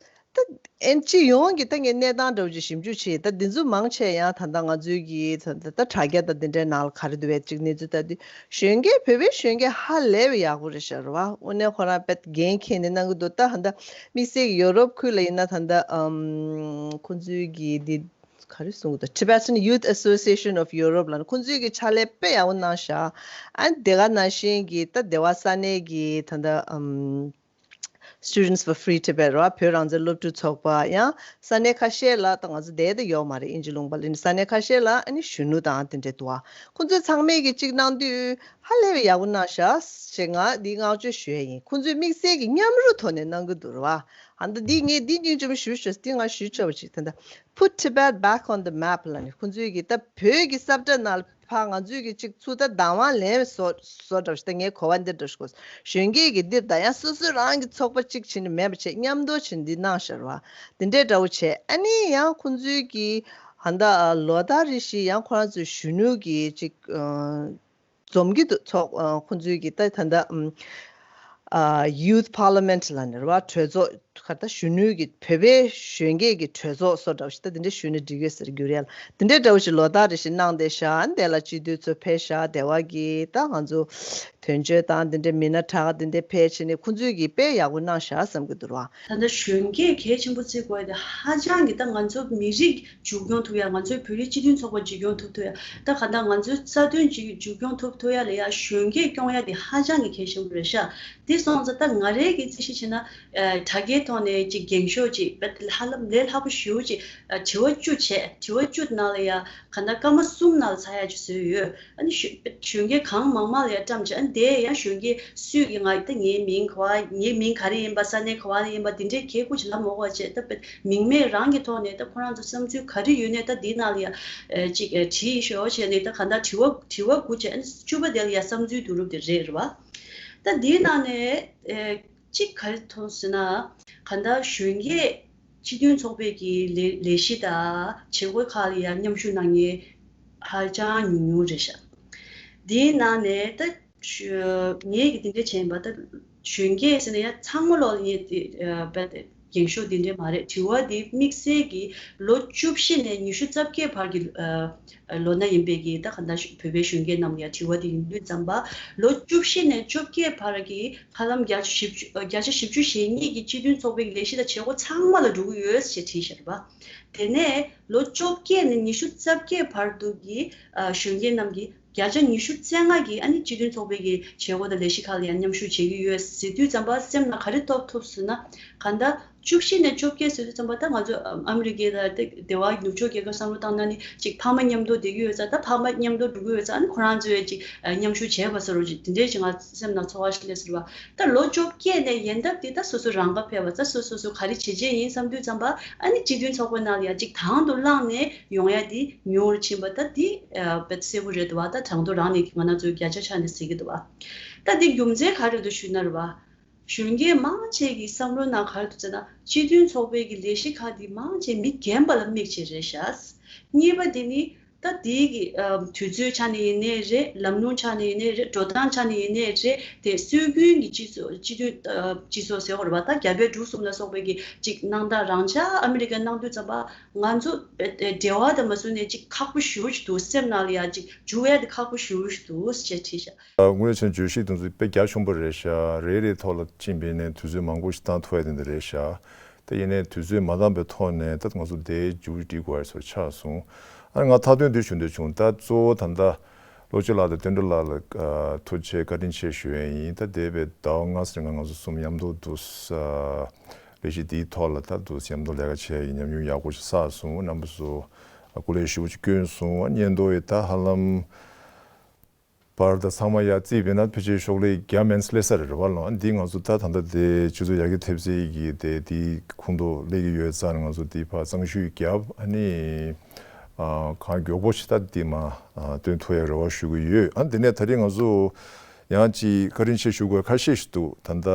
ད་ཨེན་སྤྱི་ཡོངས་ཀྱི་ད་ངས་གནས་སྟངས་འདྲ་བོ་ཅིག་ཞིབ་འཇུག་བྱས། ད་འདི་ཚོ་མང་ཆེ་ཡང་ད་ལྟ་ང་ཚོའི་གི་ད་ད་ད་དྲ་རྒྱ་དང་འདི་འདྲའི་ནང་ལ་ག་རེ་འདུག་བས་ཅིག་གནས་ཚུལ་ལྟ་དུས་གཞོན་སྐྱེས་བོད་པའི་གཞོན་སྐྱེས་ཧ་ལས་པའི་ཡག་པོ་རེད་ཤག་རེད་བ། དངོས་གནས་ཁོ་རང་དཔེ་འགན་འཁྱེར་ནས་གནང་གི་འདུག་ད་ད་ལྟ་དམིགས་བསལ་གྱི་ཡོ་རོབ་ཁུལ་ལ་ཡིན་ན་ད་ལྟ་ཨམ་ཁོང་ཚོའི་གི་འདི་ག་རེ་གསུང་གི་འདུག Tibetan Youth Association of Europe ལ་ནི་ཁོང་ཚོའི་གི་ཕྱག་ལས་དཔེ་ཡག་པོ་གནང་ཤག་ཨ་དེ་ག་ནང་བཞིན་གྱི་ད་སྡེ་བ་ས་གནས་ཀྱི་ད་ལྟ་ཨམ། Students for Free Tibet ར་བོད་རང་བཙན་སློབ་ཕྲུག་ཚོགས་པ་ཡང་ས་གནས་ཁ་ཤས་ལ་ད་ང་ཚོ་བསྡད་དེ་ཡོད་མ་རེད། དབྱིན་ཇི་ལུང་པ་ལ་ས་གནས་ཁ་ཤས་ལ་ཨ་ནི་གཞོན་ནུ་དང་དེ་འདྲས་འདུག་ཁོང་ཚོས་ཚང་མས་ཀྱི་གཅིག་གནང་དུས་ཧ་ལས་པའི་ཡག་པོ་གནང་ཤག་ཞེས་ང་འདི་བསྔགས་བརྗོད་ཞུ་ཡ་ཡིན། ཁོང་ཚོས་དམིགས་བསལ་གྱི་མཉམ་རུབ་ཐོག་ནས་གནང་གི་འདུག་ར་བ། ཨ་ད་འདི་ངས་འདི་སྙིང་རྗེ་མོ་ཞུ་ཞུ་འདི་ང་ཞུ་ཆོག་པ་ཅིག་ད་ལྟ་Put Tibet Back on the Map ལ་ནི་ཁོང་ཚོས་ཀྱི་ད་བོད་ཀྱི་ས་བཀྲ་ནང་ལ་ཕ་ང་ཚོས་ཀྱི་ཅིག་ཚུར་ད་བདག་དབང་ལེན་བཟོ་བཟོ་འདྲ་ཞིག་ད་ངའི་གོ་བ་འདི་འདྲ་ཞིག་གོ། གཞོན་སྐྱེས་ཀྱི་འདིར་ད་ཡང་སོ་སོ་རང་གི་ཚོགས་པ་གཅིག་བྱས་ནས་མེད་པ་བྱས་མཉམ་དུ་བྱས་འདི་གནང་ཤར་བ། འདི་འདྲའི་འདྲ་བོ་བྱས་ཨ་ནི་ཡང་ཁོང་ཚོའི་གི་ཧ་ད་ལོ་ལྟར་རེ་བཞིན་ཡང་ཁོ་རང་ཚོའི་གཞོན་ནུ་གི་ཅིག་འཛོམས་ཀྱི་འདུག་ཚོགས་ཁོང་ཚོའི་གི་ད་ད་ད་Youth Parliament ལ་ནི་རེད་བ། གྲོས་ཚོགས་ག་ད་གཞོན་ནུའི་གི་བོད་པའི་གཞོན་སྐྱེས་ཀྱི་གྲོས་ཚོགས་སོ་འདྲ་བ་ཞིག་ད་དེ་འདྲ་ཞུས་ན་འགྲིག་ཡོད་ཟེར་རྒྱུ་རེད་ལ། དེ་འདྲའི་འདྲ་བོ་ཞིག་ལོ་ལྟར་རེ་བཞིན་གནང་བསྡད་ཤག་འདི་ལ་སྤྱི་འཐུས་ཚོ་ཕེབས་ཤག་སྡེ་བ་གི་ད་ང་ཚོ་དོན་གཅོད་དང་དེ་འདྲའི་མི་སྣ་གྲགས་དེ་འདྲ་ཕེབས་བྱས་ནས་ཁོང་ཚོས་ཀྱི་དཔེ་ཡག་པོ་གནང་ཤག་བསམ་གྱི་འདུག་ར། ད་ལྟ་གཞོན་སྐྱེས་གལ་ཆེན་པོ་བརྩི་དགོས་དེ་ཧ་ཅང་གི་ད་ང་ཚོ་མི་རིགས་འཛུགས་སྐྱོང་ཐུབ་ཡ། ང་ཚོའི་བོད་རིགས་སྤྱི་མཐུན་ཚོགས་པ་འཛུགས་སྐྱོང་ཐུབ་ཐུབ་ཡ། ད་ག་ད་ང་ཚོའི་རྩ་དོན་ཅིག་འཛུགས་སྐྱོང་ཐུབ་ཐུབ་ཡ་ལ་ཡ་གཞོན་སྐྱེས་སྐྱོང་ཡ་དེ་ཧ་ཅང་གི་གལ་ཆེན་པོ་རེད་ཤག་དེ་སོང་ཙང་ད་ང་རའི་གི་རྩིས་གཞི་བྱས་ན་ཨ་དྲ་རྒྱའི་ཐོག་ནས་ཅིག་འགེངས་ཤོག་ཅིག་ཧ་ལམ་ལས་སླ་པོ་ཞེ་པོ་ཅིག་ཨ་དྲི་བ་བཅུ་བྱས། དྲི་བ་བཅུ་ནང་ལ་ཡ་ག་ད་སྐར་མ་གསུམ་ནང་ལ་ཚར་ཡ་ཅིག་བཟོས་ཡོད། ཨ་ནི་གཞོན་གཞོན་སྐྱེས་གང་མང་མང་ལ་ཡ་བཀྲམ་བྱས། ཨ་ནི་དེ་ཡང་གཞོན་སྐྱེས་སུས་ཀྱི་ང་ད་ངའི་མིང་ག་བ་ངའི་མིང་ག་རེ་ཡིན་པ་ས་གནས་ག་བ་ལ་ཡིན་པ་དེ་འདྲའི་གལ་ཁུར་ཅིག་ལབ་མ་དགོས་པ་བྱས། ད་མིང་མེད་རང་གི་ཐོག་ནས་ད་ཁོ་རང་ཚོ་བསམ་ཚུལ་ག་རེ་ཡོད་ནས་ད་འདིའི་ནང་ལ་ཡ་ཨ་ཅིག་ཨ་བྲིས་ཤོག་བྱས་ནས་ད་ག་ད་དྲི་བ་དྲི་བ་དགུ་བྱས། ཨ་ནི་བཅུ་པ་དེ་ལ་ཡ་བསམ་ཚུལ་བསྡུ་རུབ་དེ་རེད་རེད་བ། ད་འདིའི་ནང་ནས་ཨ་གཅིག་ག་རེ་མཐོང་ཟེར་ན་ག་ད་གཞོན་སྐྱེས་སྤྱི་མཐུན་ཚོགས་པའི་གི་ལས་ལས་གཞི་དང་བྱེད་སྒོ་ཁག་ལ་ཡང་མཉམ་ཞུགས་གནང་མཁན་ཧ་ཅང་ཉུང་ཉུང་རེད་ཤག་འདིའི་ནང་ནས་ད་ངས་གི་འདི་འདྲ་བྱས་ཡིན་པ། ད་གཞོན་སྐྱེས་ཟེར་ན་ཡང་ཚང་མ་ལོག་ལ་ངས་དེ་ཨ་འགེངས་ཤོག་འདི་འདྲ་མ་རེད། དྲི་བ་འདི་དམིགས་བསལ་གྱི་ལོ་བཅུ་བཞི་ནས་ཉི་ཤུ་རྩ་བརྒྱད་བར་གྱི་ཨ་ལོ་ན་ཡིན་པའི་གི་ད་ག་ད་བོད་པའི་གཞོན་སྐྱེས་རྣམས་ལ་ཡང་དྲི་བ་འདི་ཡིན་དུས་ཙམ་པ། ལོ་བཅུ་བཞི་ནས་བཅོ་བརྒྱད་བར་གྱི་ཧ་ལམ་བརྒྱ་ཆ་བཞི་བཅུ་བརྒྱ་ཆ་བཞི་བཅུ་ཞེ་གཉིས་ཀྱི་སྤྱི་མཐུན་ཚོགས་པའི་ལས་གཞི་དང་བྱེད་སྒོ་ཚང་མ་ལ་འགྲོ་གི་ཡོད་ཅེས་བྲིས་ཤག་རེད་པ། དེ་ནས་ལོ་བཅོ་བརྒྱད་ནས་ཉི་ཤུ་རྩ་བརྒྱད་བར་དུ་གི་ཨ་གཞོན་སྐྱེས་རྣམས་ཀྱིས་བརྒྱ་ཆ་ཉི་ཤུ་རྩ་ལྔ་གིས་ཨ་ནི་སྤྱི་མཐུན་ཚོགས་པའི་གི་བྱེད་སྒོ་དང་ལས་གཞི་ཁག་ལ་ཡང་མཉམ་ཞུགས་བྱེད་ཀྱི་ཡོད་ཟེར་དུས་ཙམ་པ་སེམས་ནང་ག་རེ་ཐོབ་ཐུབ་ཟེར་ན། གང་ལྟར་བཅུ་བཞི་ནས་བཅོ་བརྒྱད་ཟེར་དུས་ཙམ་པ་ད་ང་ཚོ་ཨ་མི་རི་ཀའི་དང་སྡེ་བ་ནུབ་ཕྱོགས་རྒྱལ་ཁབ་བསམ་བློ་བཏང་ན་ནི་ཅིག་ཕ་མ་མཉམ་དུ་བསྡད་ཀྱི་ཡོད་ཙང་། ད་ཕ་མ་མཉམ་དུ་འགྲོ་གི་ཡོད་ཙང་། ཨ་ནི་ཁོ་རང་ཚོས་ཅིག་མཉམ་ཞུགས་བྱས་པ་ཟེར་རོ་ཅིག་དེ་འདྲའི་ཅིག་ང་སེམས་ནང་ཚོར་བ་ཞིག་སླེབས་ཟེར་བ། ད་ལོ་བཅོ་བརྒྱད་ནས་ཡན་ཐབས་དེ་ད་སོ་སོ་རང་ཁ་ཕེབས་པ་ཙང་། སོ་སོ་སོ་ག་རེ་བྱེད་བྱེད་ཡིན་བསམ་དུས་ཙམ་པ་ཨ་ནི་སྤྱི་མཐུན་ཚོགས་པའི་ནང་ལ་ཡང་ཅིག་དང་དུ་བླངས་ནས་ཡོང་ཡ་དེ་ཉུང་རུ་ཕྱིན་པ་ད་དེ་ཨ་དཔེ་གསལ་པོ་རེད་འདུག་བ། ད་དང་དུ་རང་ནས་ང་རང་ཚོའི་བརྒྱ་ཆ་ཆ་ནས་ཟེར་གྱི་འདུག་བ། ད་དེ་རྒྱུ་མཚན་ག་རེ་འདུག་ཞུས་ན་རེད་བ། གཞོན་སྐྱེས་མང་ཆེ་གི་བསམ་བློའི་ནང་ག་རེ་འདུག་ཟེར་ན། སྤྱི་མཐུན་ཚོགས་པའི་གི་ལས་གཞི་ཁག་འདི་མང་ཆེ་མི་རྒན་པ་ལ་དམིགས་བྱས་རེད་ཤག་གཉིས་པ་འདི་ནི་ད་དེའི་གི་ཨ་དུས་ཚོད་ཆ་ནས་ཡིན་ནའི་རེད། ལམ་ལུགས་ཆ་ནས་ཡིན་ནའི་རེད། འགྲོ་སྟངས་ཆ་ནས་ཡིན་ནའི་རེད། དེ་སྲོལ་རྒྱུན་གྱི་སྤྱི་ཚོགས་སྤྱི་མཐུན་ཨ་སྤྱི་ཚོགས་ཟེར་བ་རེད་པ། ད་རྒྱ་བལ་འབྲུག་གསུམ་ལ་སོགས་པའི་གི་ཅིག་གནང་སྟངས་རང་འཇགས་ཨ་མི་རི་ཀའི་གནང་དུས་ཙམ་པ་ང་ཚོ་ཨ་ཨ་འབྲེལ་བ་དང་མ་བཟུང་ནས་ཅིག་ཁག་པོ་ཞེ་པོ་ཅིག་འདུག་སེམས་ནང་ལ་ཡ་ཅིག་འཇུ་ཡ་དེ་ཁག་པོ་ཞེ་པོ་ཅིག་འདུག་ཅེས་བྲིས་ཤག་དངོས་གནས་བྱས་ན་བརྗོད་གཞི་དེ་ཚོ་དཔེ་རྒྱ་ཆེན་པོ་རེད་ཤག་རེ་རེ་ཐོག་ལ་ཕྱིན་པས་ནས་དུས་ཚོད་མང་པོ་ཞིག་བཏང་ཐུབ་ཡ་དེ་འདྲ་རེད་ཤག་ད་ཡིན་ནའི་དུས་ཚོད་མ་འདང་པའི་ཐོག་ནས་ད་ང་ཚོ་དེ་མཇུག་སྒྲིལ་དགོས་ཡ་ཚོར་ཆགས་སོང་། ཨ་ནི་ང་མཐའ་དོན་དེ་ཞུ་འདོད་བྱུང་། ད་གཙོ་བོ་ད་ལྟ་ལྷོ་ཕྱོགས་ལགས་དང་དོན་གྲུབ་ལགས་ལ་ཨ་ཐུགས་རྗེ་ཆེ་བཀའ་དྲིན་ཆེ་ཞུ་ཡ་ཡིན། ད་འདས་པའི་ཟླ་བ་ལྔ་ཙམ་རིང་ང་ཚོ་གསུམ་མཉམ་དུ་འདུག་ས་ལས་གཞི་འདིའི་ཐོག་ལ་ད་འདུག་མཉམ་དུ་ལས་ཀ་བྱས་ཡ་ཉམས་མྱོང་ཡག་པོ་ཞིག་བསགས་སོང་། རྣམ་པ་ཚོ་སྐུ་ལས་ཞེ་པོ་ཅིག་བསྐྱོན་སོང་། ཨ་སྙན་ཐོ་ཡི་ད་ཧ་ལམ་བར་དང་ཚང་མ་ཡར་བརྩིས་པས་ན་ཕལ་ཆེར་ཤོག་ལྷེ་བརྒྱ་མན་ཙམ་སླེབས་ས་རེད་པ་ལགས། འདི་ང་ཚོ་ད་ད་ལྟ་དེ་སྤྱི་ཚོགས་ཡར་རྒྱས་ཐེབས་རྩའི་གི་དེ་དེའི་ཁོངས་གཏོགས་སླེབས་ཀྱི་ཡོད་ཙང་ང་ཚོ་དེ་ཕར་གཙང་བཤེར་བརྒྱབ། ཨ་ནི་ཨ་གང་མགྱོགས་པོ་ཞིག་ད་འདི་མར་ཨ་བཏོན་ཐུབ་ཡ་རེ་བ་ཞུ་གི་ཡོད། ཨ་ནི་དེ་ནས་ད་རེས་ང་ཚོ་ཡང་ཅིག་བཀའ་དྲིན་ཆེ་ཞུ་དགོས་ཁ་ཤས་ཤིག་འདུག་ད་ལྟ་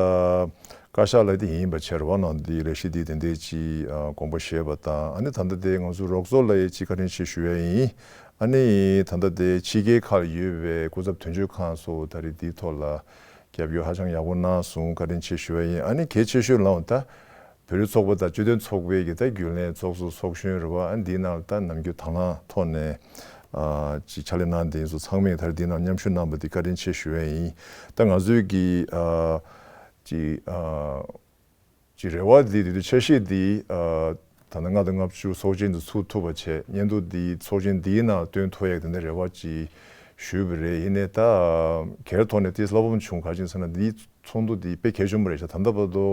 བཀའ་ཤག་ལ་དེ་ཡིན་པ་བྱས་རེད་པ་ལགས། འདི་ལས་གཞི་འདི་དེ་འདྲས་ཅིག་ཨ་དགོངས་པ་བཞེས་པ་དང་། ཨ་ནི་ད་ལྟ་དེ་ང་ཚོ་རོགས་ཚོགས་ལ་ཡང་ཅིག་བཀའ་དྲིན་ཆེ་ཞུ་ཡ་ཡིན། ཨ་ནི་ད་ལྟ་དེ་ཕྱི་རྒྱལ་ཁག་ལ་ཡོད་པའི་སྐུ་ཚབ་དོན་གཅོད་ཁང་སོགས་ད་རེས་འདིའི་ཐོག་ལ་རྒྱབ་སྐྱོར་ཧ་ཅང་ཡག་པོ་གནང་སོང་། བཀའ་དྲིན་ཆེ་ཞུ་བ་ཡིན། ཨ་ནི་གལ་ཆེ་ཤོས་ལའང་ད་བོད་རིགས་ཚོགས་པ་དང་སྤྱི་མཐུན་ཚོགས་པའི་གི་ད་རྒྱུན་ལས་ཚོགས་གཙོ་ཚོགས་གཞོན་རེད་པ། ཨ་འདིའི་ནང་ད་ནམ་རྒྱུན་དང་བླངས་ཐོག་ནས་ཨ་ཅིག་ཕྱག་ལས་གནང་མཁན་ཚོ་ཚང་མས་ད་རེས་འདིའི་ནང་མཉམ་ཞུགས་གནང་བ་འདི་བཀའ་དྲིན་ཆེ་ཞུ་བ་ཡིན། ད་ང་ཚོའི་གི་ཨ་ཅིག་ཨ། ཀྱི་རེ་བ་འདི་དེ་དུས་འཆར་གཞི་འདི་ཨ་ད་ལྟ་ལྔ་དང་ལྔ་བཅུ་ཚོགས་ཆེན་དུ་ཚུད་ཐུབ་པ་བྱས། སྙན་ཐོ་འདི་ཚོགས་ཆེན་འདིའི་ནང་བཏོན་ཐུབ་ཡག་དེ་འདྲ་རེ་བ་ཅིག་ཞུས་པ་རེད། ཡིན་ནའི་ད་སྒེར་ཐོག་ནས་ཏོག་ཙམ་བློ་ཕམ་བྱུང་། ག་རེ་ཡིན་ཟེར་ན་འདིའི་ཚོགས་འདུ་འདི་དཔེ་གལ་ཆེན་པོ་རེད་ཤག་ད་ལྟ་བར་དུ་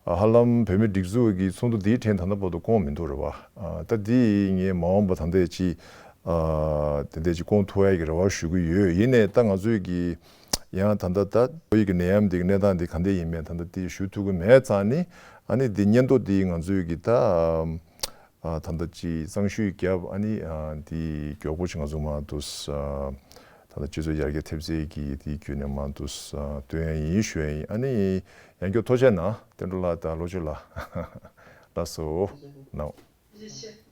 ཨ་ཧ་ལམ་བོད་མི་སྒྲིག་འཛུགས་ཀྱི་ཚོགས་འདུ་འདིའི་ཕྲན་ད་ལྟ་བར་དུ་བསྐོངས་མི་འདུག་རེད་པ། ཨ་ད་འདི་ངས་མ་འོངས་པ་ད་ལྟ་ཅིག་ཨ་དེ་འདྲ་ཅིག་བསྐོང་ཐུབ་ཡག་གི་རེ་བ་ཞུ་གི་ཡོད། ཡིན་ནའི་ད་ང་ཚོའི་གི་ཡང་ད་ལྟ་ད་བོད་ཡིག་གི་ནད་ཡམས་འདི་གི་གནས་སྟངས་འདི་ག་འདྲ་ཡིན་མིན་ད་ལྟ་འདི་ཞུ་ཐུབ་ཀྱི་མེད་ཙང་ནི། ཨ་ནི་འདི་སྙན་ཐོ་འདི་ང་ཚོའི་གི་ད་ཨ་ད་ལྟ་ཅིག་གཙང་བཤེར་བརྒྱབ། ཨ་ནི་ཨ་འདི་མགྱོགས་པོ་ཞིག་ང་ཚོ་མར་འདུག་ཨ་ད་ལྟ་སྤྱི་ཚོགས་ཡར་རྒྱས་ཐེབས་རྩའི་གི་འདི་བརྒྱུད་ནས་མར་འདུག་ཨ་བཏོན་ཡ་ཡིན་ཞུ་ཡ་ཡིན། ཨ་ནི་ཡང་བསྐྱར་ཐུགས་རྗེ་གནང་། དོན་གྲུབ་ལགས་དང་ལྷོ་ཕྱོགས་ལགས། ལགས་སོ། ནའོ།